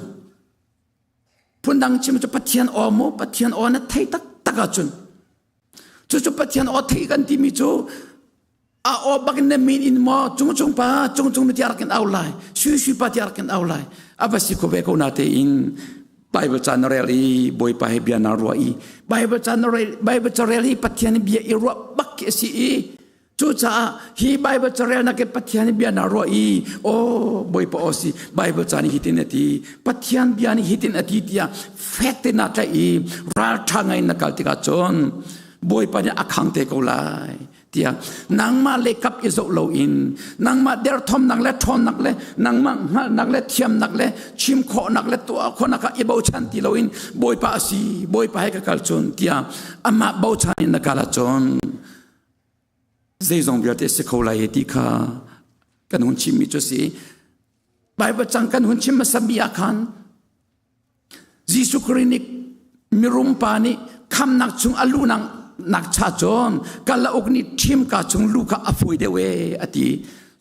phundang chim cu Pathian aw mu Pathian aw na theih taktak ahcun cucu Pathian aw theih kan timi cu a aw bak in na min in maw cungcung pa cungcung na tiar kin au lai sui sui pa tiar kin au lai a va si ko ve ko na te in Bible ca na rel i Bawipa he bia na ruah i Bible ca na rel Bible ca rel i Pathian bia i ruah bak khi a si i Cucaah hi Bible carelnak in Pathian bia na ruah i aw Bawipa aw si Bible ca nih hitin a ti Pathian bia nih hitin a ti tiah fek te na tlaih i ralṭha ngai na kal tikah cun Bawipa nih a khang te ko lai tiah nangmah le kap i zoh loin nangmah derthawmnak le ṭhawnnak le nangmah hngalhnak le thiamnak le chim khawhnak le tuah khawhnak ah i bochan ti loin Bawipa a si Bawipa he ka kal cun tiah amah bochan in na kal ahcun zeizong vialte si kho lai ti kha kan hun chimmi cu si. Bible cang kan hun chim hmasa mi ah khan Jesuh Khrih nih mirum pa nih khamnak chung a luh nak cha cun kalauk nih ṭhim ka chung lu kha a fawi deuh e a ti.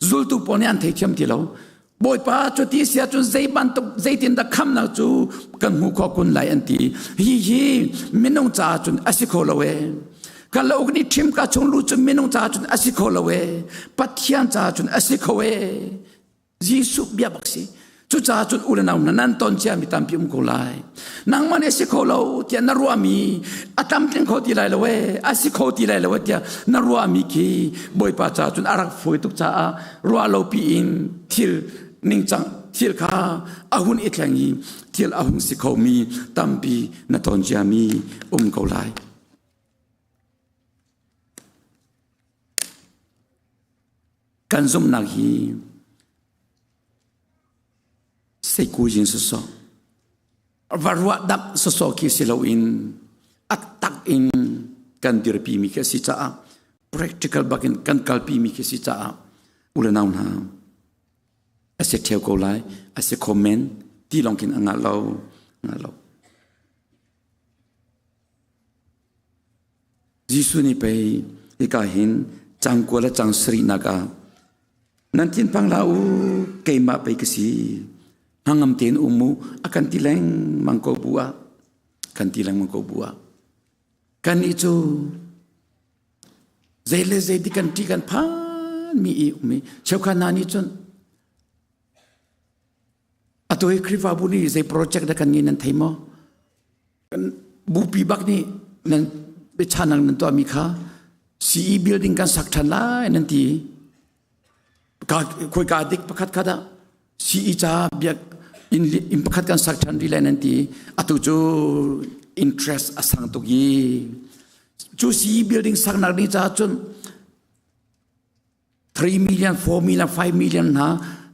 Zultu pawl nih an theithiam ti lo. Bawipa cu ti si ahcun zei bantuk zeitin dah khamnak cu kan hmuh khawh kun lai an ti. Hi hi minung caah cun a si kho lo e. Kalauk nih ṭhim ka chung lu cu minung caah cun a si kho lo e. Pathian caah cun a si kho e. Jesuh bia bak si. Cucaah cun u le nau hna nan ton ciami tampi um ko lai. Nangmah nih a si kho lo tiah na ruahmi a tlamtling kho ti lai lo e, a si kho ti lai lo e tiah na ruahmi khi Bawipa caah cun a rak fawi tuk caah ruah lo piin thil ningcang thil kha a hun i thleng i thil a hung si khomi tampi na ton ciami um ko lai. Kan zumhnak hi seikujin sawsawh va ruah damh sawsawh khi si loin a tak in kan dirpi mi khi a si caah practical bakin kan kalpi mi khi si caah u le nau hna a si ṭheo ko lai a si kho men ti lawng khin a ngah lo ngah lo Jesuh nih pei hika hin cangkua le cang sarihnak ah nan thinphang hlah u keimah pei ka si hnangam tein um u a kan ti lengmang ko bu ah kan ti lengmang ko bu ah kannih cu zei le zei ti kan ṭi kan phan mi i um i cheukhat hna nih cun atu hi Khrihfabu nih zei project dah kan ngei nan thei maw Kan bupi bak nih nan biachanak nan tuahmi kha CE building kan sak ṭhan lai nan ti. Ka khoi dik pakhat khat ah CE ca biak inn, inn pakhat kan sak ṭhan rih lai nan ti. Atu cu interest a sang tuk i cu CE building saknak ding caah cun 3 million, 4 million, 5 million hna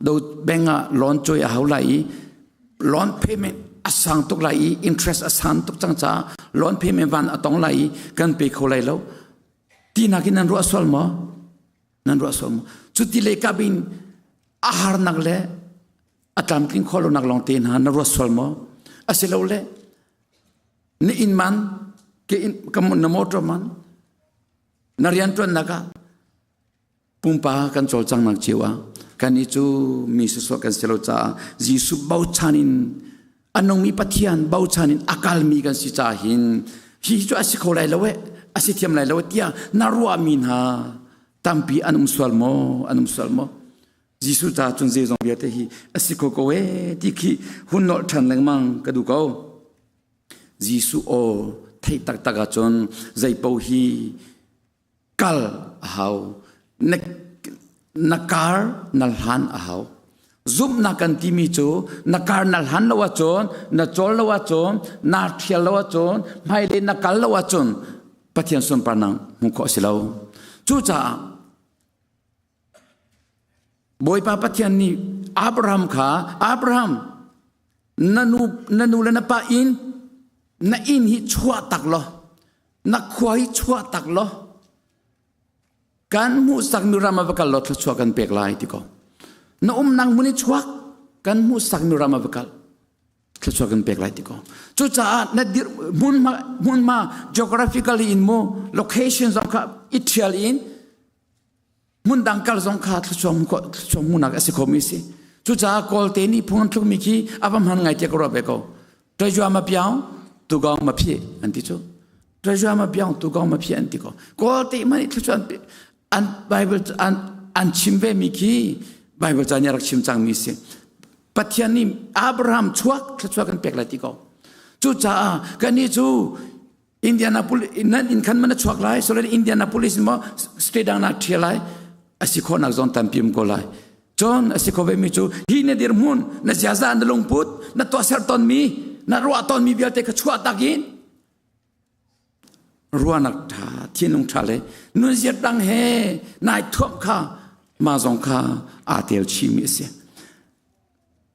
do bank ah loan cawi a hau lai i loan payment a sang tuk lai i interest a san tuk cang caah loan payment van a tong lai i kan pe kho lai lo ti nakin nan ruah sual maw nan ruah sual maw cuti le kabin a harnak le a tlamtling kho lo nak lawng te hna na ruat sual maw asilole na inn man ke in na motor man na rianṭuannak ah pumpa kan cawlcanghnak cio ah kannih cu mi sawsawh kan si lo caah Jesuh bochan in a nungmi Pathian bochan in a kalmi kan si caah hin hi cu a si kho lai lo eh a si thiam lai lo tiah na ruahmi hna tampi an um sual maw an um sual maw Jesuh ca cun zeizong vialte hi a si kho ko eh ti khi hun nolh ṭhan lengmang ka duh ko Jesuh aw theih taktak ahcun zeipaoh hi kal a hau. Na, na kar na hlan a hau. Zumhnak kan timi cu na kar na hlan lo ahcun, na cawl lo ahcun, naa ṭhial lo ahcun, hmailei na kal lo ahcun Pathian sunparnak hmuh khawh a si lo. Cucaah Bawipa Pathian nih Abraham kha, Abraham, na nu, na nu le na pa inn, na inn hi chuah tak law, na khua hi chuah tak law, kan hmuhsakmi ram ah va kal law thluachuah kan pek lai ti ko. Na umnak hmun i chuak, kan hmuhsakmi ram ah va kal. Thluachuah kan pek lai ti ko. Cucaah na dir hmunhma hmunhma geographically in mu location zong kha i thial in hmun dang kal zong kha thluachuah thluachuah hmuhnak a si khomi si. Cucaah Kawlte nih phung an thlukmi khi a va hman ngai tiah ka ruah ve ko. Ṭaizua ma piang tugong ma phi an ti cu. Ṭaizua ma piang tugong ma phi an ti ko. Kawlte man i thluachuah an Bible an an chim ve mi khi Bible ca nih a rak chim cangmi si. Pathian nih Abraham chuak thluachuah kan pek lai ti ko. Cucaah kannih cu Indianapolis nan inn khan man a chuak lai so Indianapolis maw state dang nak ṭhial lai a si khawhnak zong tampi um ko lai. Cun a si kho ve mi cu hi na dirhmun na ziaza na lungput na tuahser tonmi na ruah tonmi vialte kha chuah tak in ruahnak ṭha thinlung ṭha le nunzia dang he nai thuamh kha mah zong kha aa tel chihmi a si.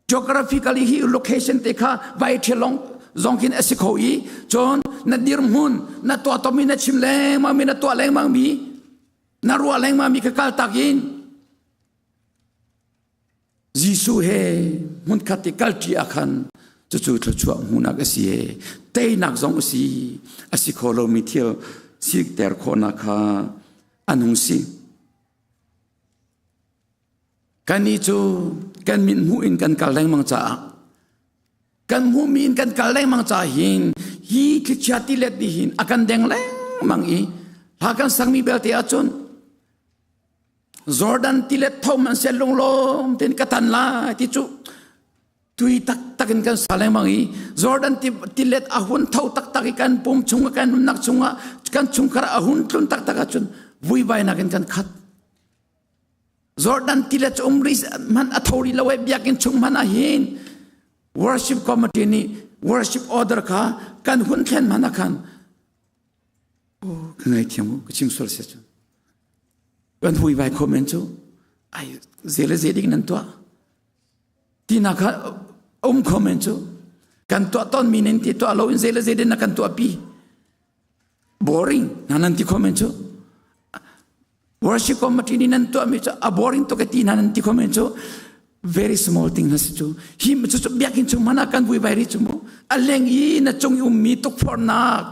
Geographically hi location te kha vai ṭhialong zong khin a si kho i cun na dirhmun na tuah tomi na chim lengmang mi na tuah lengmang mi na ruah lengmang mi kha kal tak in Jesuh he hmunkhat i kalṭi ah khan cucu thluachuah hmuhnak a si e teinak zong a si a si kho lomi thil sikter khawhnak kha an hung si. Kannih cu kan mit hmuh in kan kal lengmang caah kan hmuhmi in kan kal lengmang caah hin hi thlichia tilet nih hin a kan deng lengmang i hla kan sakmi belte ahcun Jordan tilet tho man sel lunglawm tein ka tan lai ti cu tui taktak in kan sa lengmang i Jordan tilet a hun tho taktak i kan pum chungah kan nunnak chungah kan chungkhar a hun tlun taktak ahcun vuivainak in kan khat. Jordan tilet cu um rih hmanh a tho rih lo i biakinn chung hmanh ah hin worship committee nih worship order kha kan hun thlen hmanh ah khan Oh, ka ngaithiam u, ka chim sual sia cu. Kan hui vai kho men cu, ai ze le ze ding nan tuah. Tina kha um kho men cu, kan tuah ton mi nin ti tuah lo in ze le ze ding na kan tuah pi. Boring na nan ti kho men cu. Worship committee nih nan tuahmi cu a boring tuk e ti hna nan ti kho men cu very small thing na si cu hi cu cu biakinn chung hmanh ah kan vui vai ri cu mu a leng i na cung i ummi tukforhnak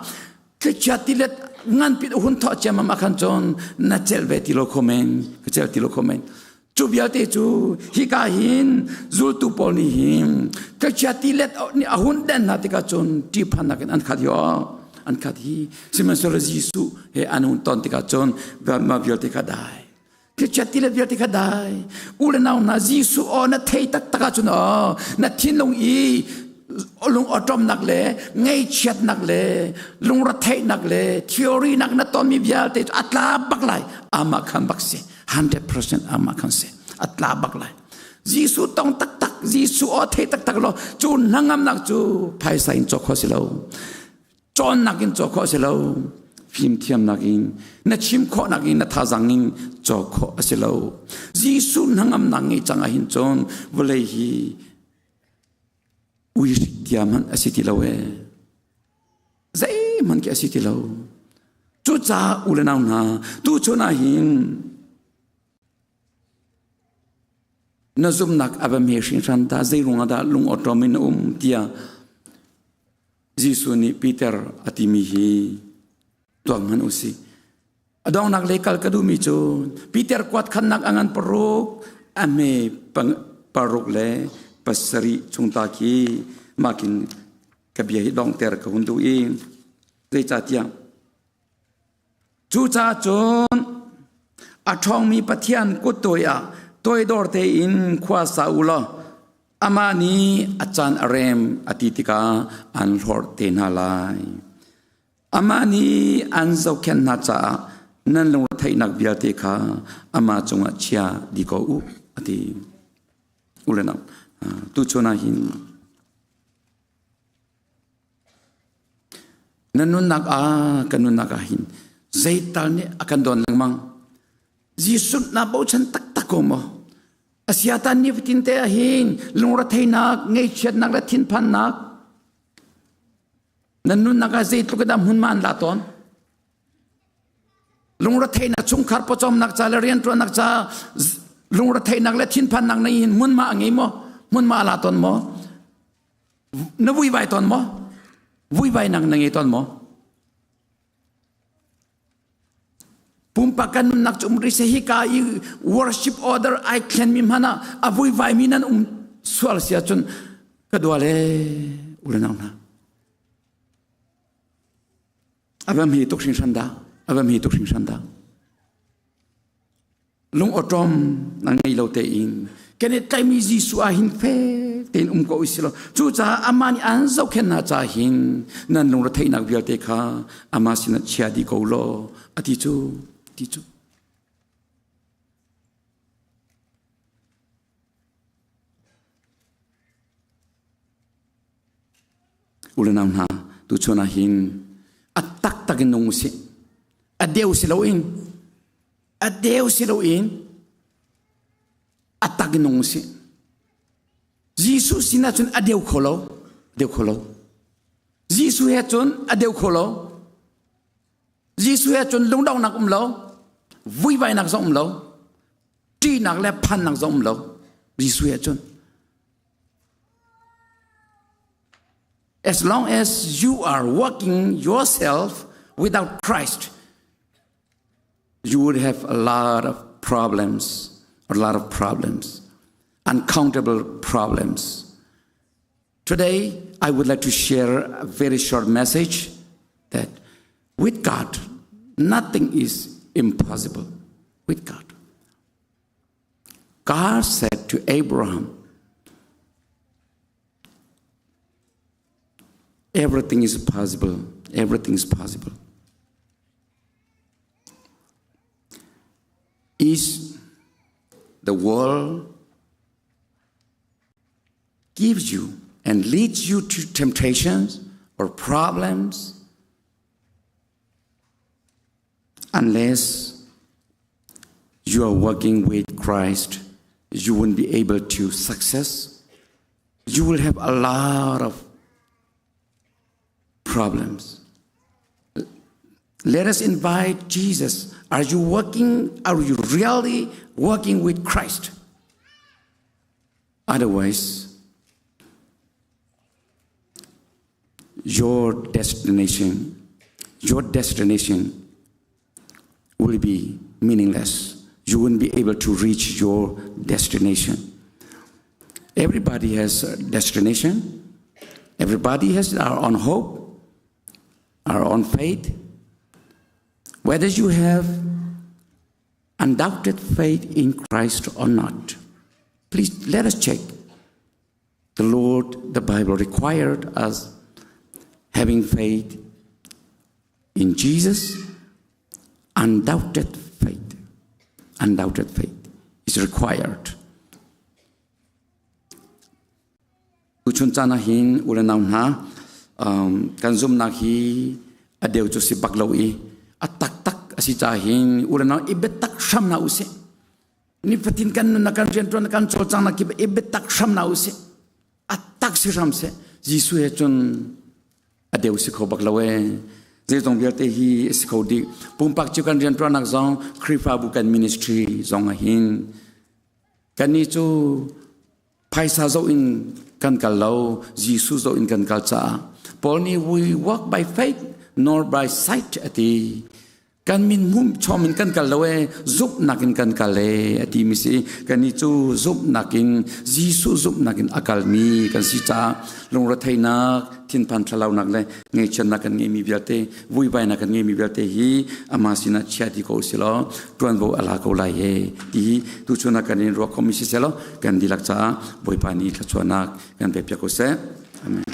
thlichia tilet nganpi hun thawh ciammam ah khan cun na celh ve ti lo kho men ka celh ti lo kho men cu vialte cu hika hin zultu pawl nih hin thlichia tilet nih a hun den hna tikah cun ṭihphannak in an khat hi an khat hi sihmanhsehlaw Jesuh he an hun ton tikah cun mah vialte kha dai thlichia tilet vialte kha dai u le nau hna Jesuh aw na thei taktak ahcun aw na thinlung i lung awṭawmnak le ngaihchiatnak le lungretheihnak le theory nak na tonmi vialte cu a tla bak lai amah khan bak si 100% amah khan si a tla bak lai Jesuh tong taktak Jesuh aw thei taktak lo cu hnangamnak cu phaisa in cawk khawh si lo cawnnak in cawk khawh si lo fimthiamnak in na chim khawhnak in na thazang in cawk khawh a si lo Jesuh hnangamnak ngei cang ah hin cun vawlei hi ui hrik tia hmanh a si ti lo ee zeihmanh khi a si ti lo cucaah u le nau hna tu chun ah hin na zumhnak a va hme hringhran ta zei ruangah dah lung awṭawm in na um tiah Jesuh nih Peter a timi hi tuak hmanh u sih. A donghnak lei kal ka duhmi cu Peter kuat khannak a ngan paruk a hme paruk le pasarih chung ta khi makin ka bia hi donghter ka hun duh i zeicahtiah Cucaah cun a ṭhawngmi Pathian kut toi ah toidor tein khua sa u law amah nih a caan a rem a ti tikah an hlorh te hna lai. Amah nih an zohkhenh hna caah nan lungretheihnak vialte kha amah cungah chia dih ko u, a ti. U le nau, tuchun ah hin Na nunnak ah kan nunnak ah hin zeital nih a kan dawn lengmang. Jesuh naa bochan taktak ko maw? Asiatan nifatin te ahhin lungretheinak, ngaihchiatnak le thinphannak nan nunnak ah zeitluk in dah hmunhma an la tawn? Lungretheihnak chungkhar pawcawmnak ca le rianṭuannak ca lungretheihnak le thinphannak na hin hmunhma a ngei maw? Hmunhma a la tawn maw? Na vuivai tawn maw? Vuivainak na ngei tawn maw? Pumpak kan nunnak cu um rih seh hika i worship order ai thlenmi hmanh ah a vuivaimi nan um sual si ahcun ka dua le u le nau hna. A va hme tuk hringhran dah. A va hme tuk hringhran dah. Lung awṭawm na ngei lo tein kan i tlaihmi Jesuh ah hin fek tein um ko usih law cucaah amah nih an zohkhenh hna ca hin nan lungretheihnak vialte kha amah sinah chia dih ko law a ti cu ti cu. U le nau hna, tuchun ah hin a taktak in nung usih. A deu si loin a deu si loin a tak in nung usih. Jesuh sinah cun a deu kho lo, deu kho lo. Jesuh he cun a deu kho lo. Jesuh he cun lungdonghnak um lo, vuivainak zong um lo, ṭihnak le phannak zong um lo. Jesuh he cun. As long as you are working yourself without Christ, you would have a lot of problems, a lot of problems, uncountable problems. Today, I would like to share a very short message that with God, nothing is impossible. With God. God said to Abraham, Everything is possible. Everything is possible. Is the world gives you and leads you to temptations or problems unless you are working with Christ, you won't be able to success. You will have a lot of problems. Let us invite Jesus. Are you working? Are you really working with Christ? Otherwise, your destination, your destination will be meaningless. You won't be able to reach your destination. Everybody has a destination. Everybody has our own hope, our own faith. Whether you have undoubted faith in Christ or not, please let us check. The Lord, the Bible required us having faith in Jesus, undoubted faith. Undoubted faith is required. Tuchun caan ah hin u le nau hna kan zumhnak hi a deu cu si bak lo i a taktak a si ca hin u le nau i biatak hram hna usih. Nifatin kan nunnak kan rianṭuan kan cawlcanghnak kip i biatak hram hna usih. A tak si hram seh. Jesuh he cun a deu si kho bak lo ee. Zeizong vialte hi a si kho dih. Pumpak cu kan rianṭuannak zong Khrihfabu kan ministry zong ah hin kannih cu Phaisa zoh in kan kal lo, Jesuh zoh in kan kal caah. Paul nih we walk by faith nor by sight a ti. Kan min hmum chom in kan kal lo e, zumhnak in kan kal e a ti mi si. Kannih cu zumhnak in Jesuh zumhnak in a kalmi kan si caah lungretheihnak, thinphan thlalaunak le ngaihchiatnak kan ngeihmi vialte, vuivainak kan ngeihmi vialte hi amah sinah chia dih ko usih law ṭuanvo a la ko lai he ti hi tuchun ah kan in ruah khomi siseh law kan dihlak caah Bawipa nih thluachuahnak kan pek piak ko seh. Amen.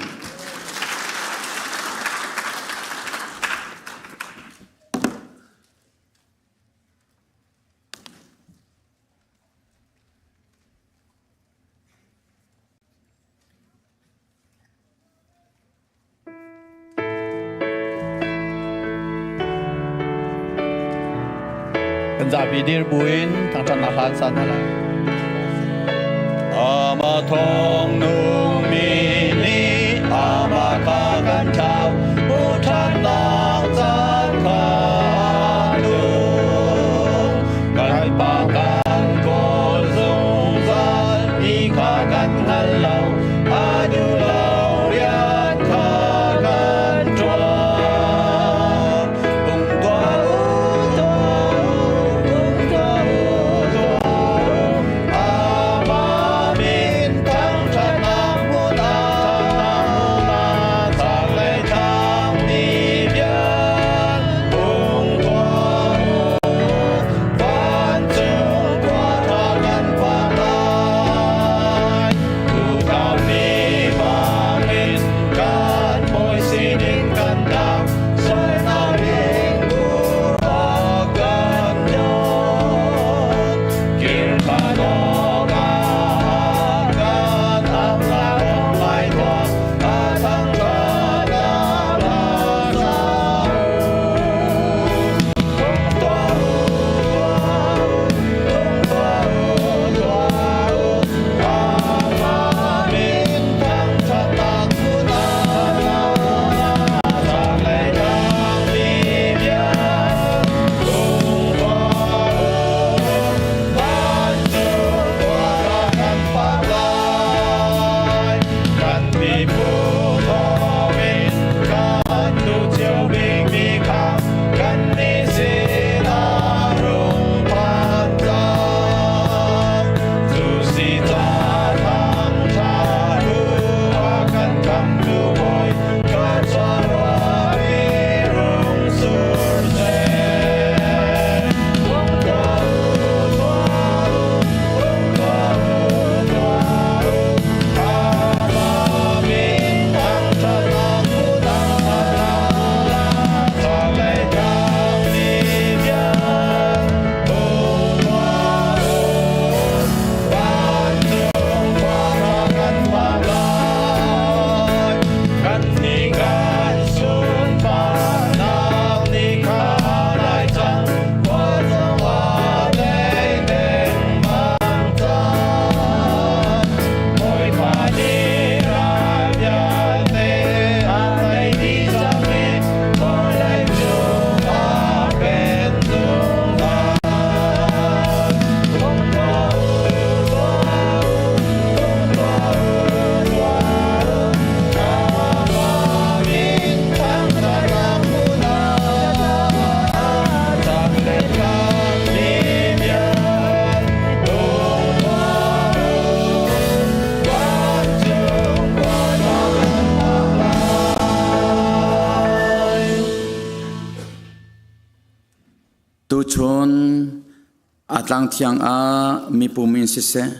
Kan zapi dir buin thangṭhatnak hla an sa hna lai. Thong nungmi nih amah kha kan thlau, hmuh ṭhannak caan kha tlung. Kan Pa kan kawl zungzal ti kha kan hngal lo, a duh lo rian kha kan ṭuan. Ung tuah u, tuah u, ung tuah u, tuah u. Amah min thangṭhatnak hmun ah chaklei thlang ni vial ung tuah u. Vancung khua ṭha kan phan lai. Tuukawmi bangin kan bawi sining kan dang. Sualnak in pura kan yon. Kirhkan awkah kan am lai lai tuah. A thangṭhat a hla sa u. Tung tuah u, tuah u, tung tuah u, tuah u. Amah min thangṭhatnak hmun ah chaklei thlang mi vial tung tuah u. Vancung khua kan phan lai. Kan miphun thawngin kan duh cio bikmi kha kannih sinah rung phan cang. Cu si ca thangṭhat u, a kan khamtu Bawi, kan ruah i rung sur seh. Ung tuah u, tuah u, ung tuah u, tuah u. Amah min thangṭhatnak hmun ah chaklei thlang ni vial ung tuah u. Vancung khua kan phan lai. Kannih kan sunparnak ni kha lai cang. Khua zongah deng dengmang cang. Bawipa nih ral vialte a tei dih cang i vawlei cung a pen zungzal. Ung tuah u, tuah u, ung tuah u, tuah u. Amah min thangṭhatnak hmun ah chaklei thlang ni vial tung tuah u. Vancung khua kan phan lai. Tuchun a tlang thiang ah mipum in siseh,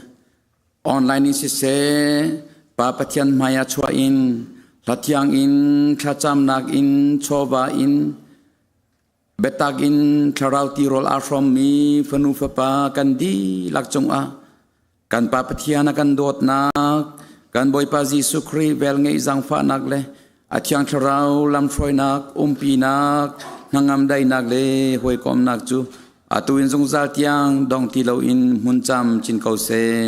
online in siseh, Pa Pathian hmai ah chuah in, hlathiang in, thlacamnak in, chawva in, biatak in thlarau tirawl aa hrawmmi fanu fapa kan dihlak cungah kan Pa Pathian a kan dawtnak, kan Bawipa Jesuh Khrih velngeih zaangfahnak le a Thiang Thlarau lamhruainak, umpinak, hnangam daihnak le hawikomnak cu atu in zungzal tiang dong ti loin hmun cam chin ko seh.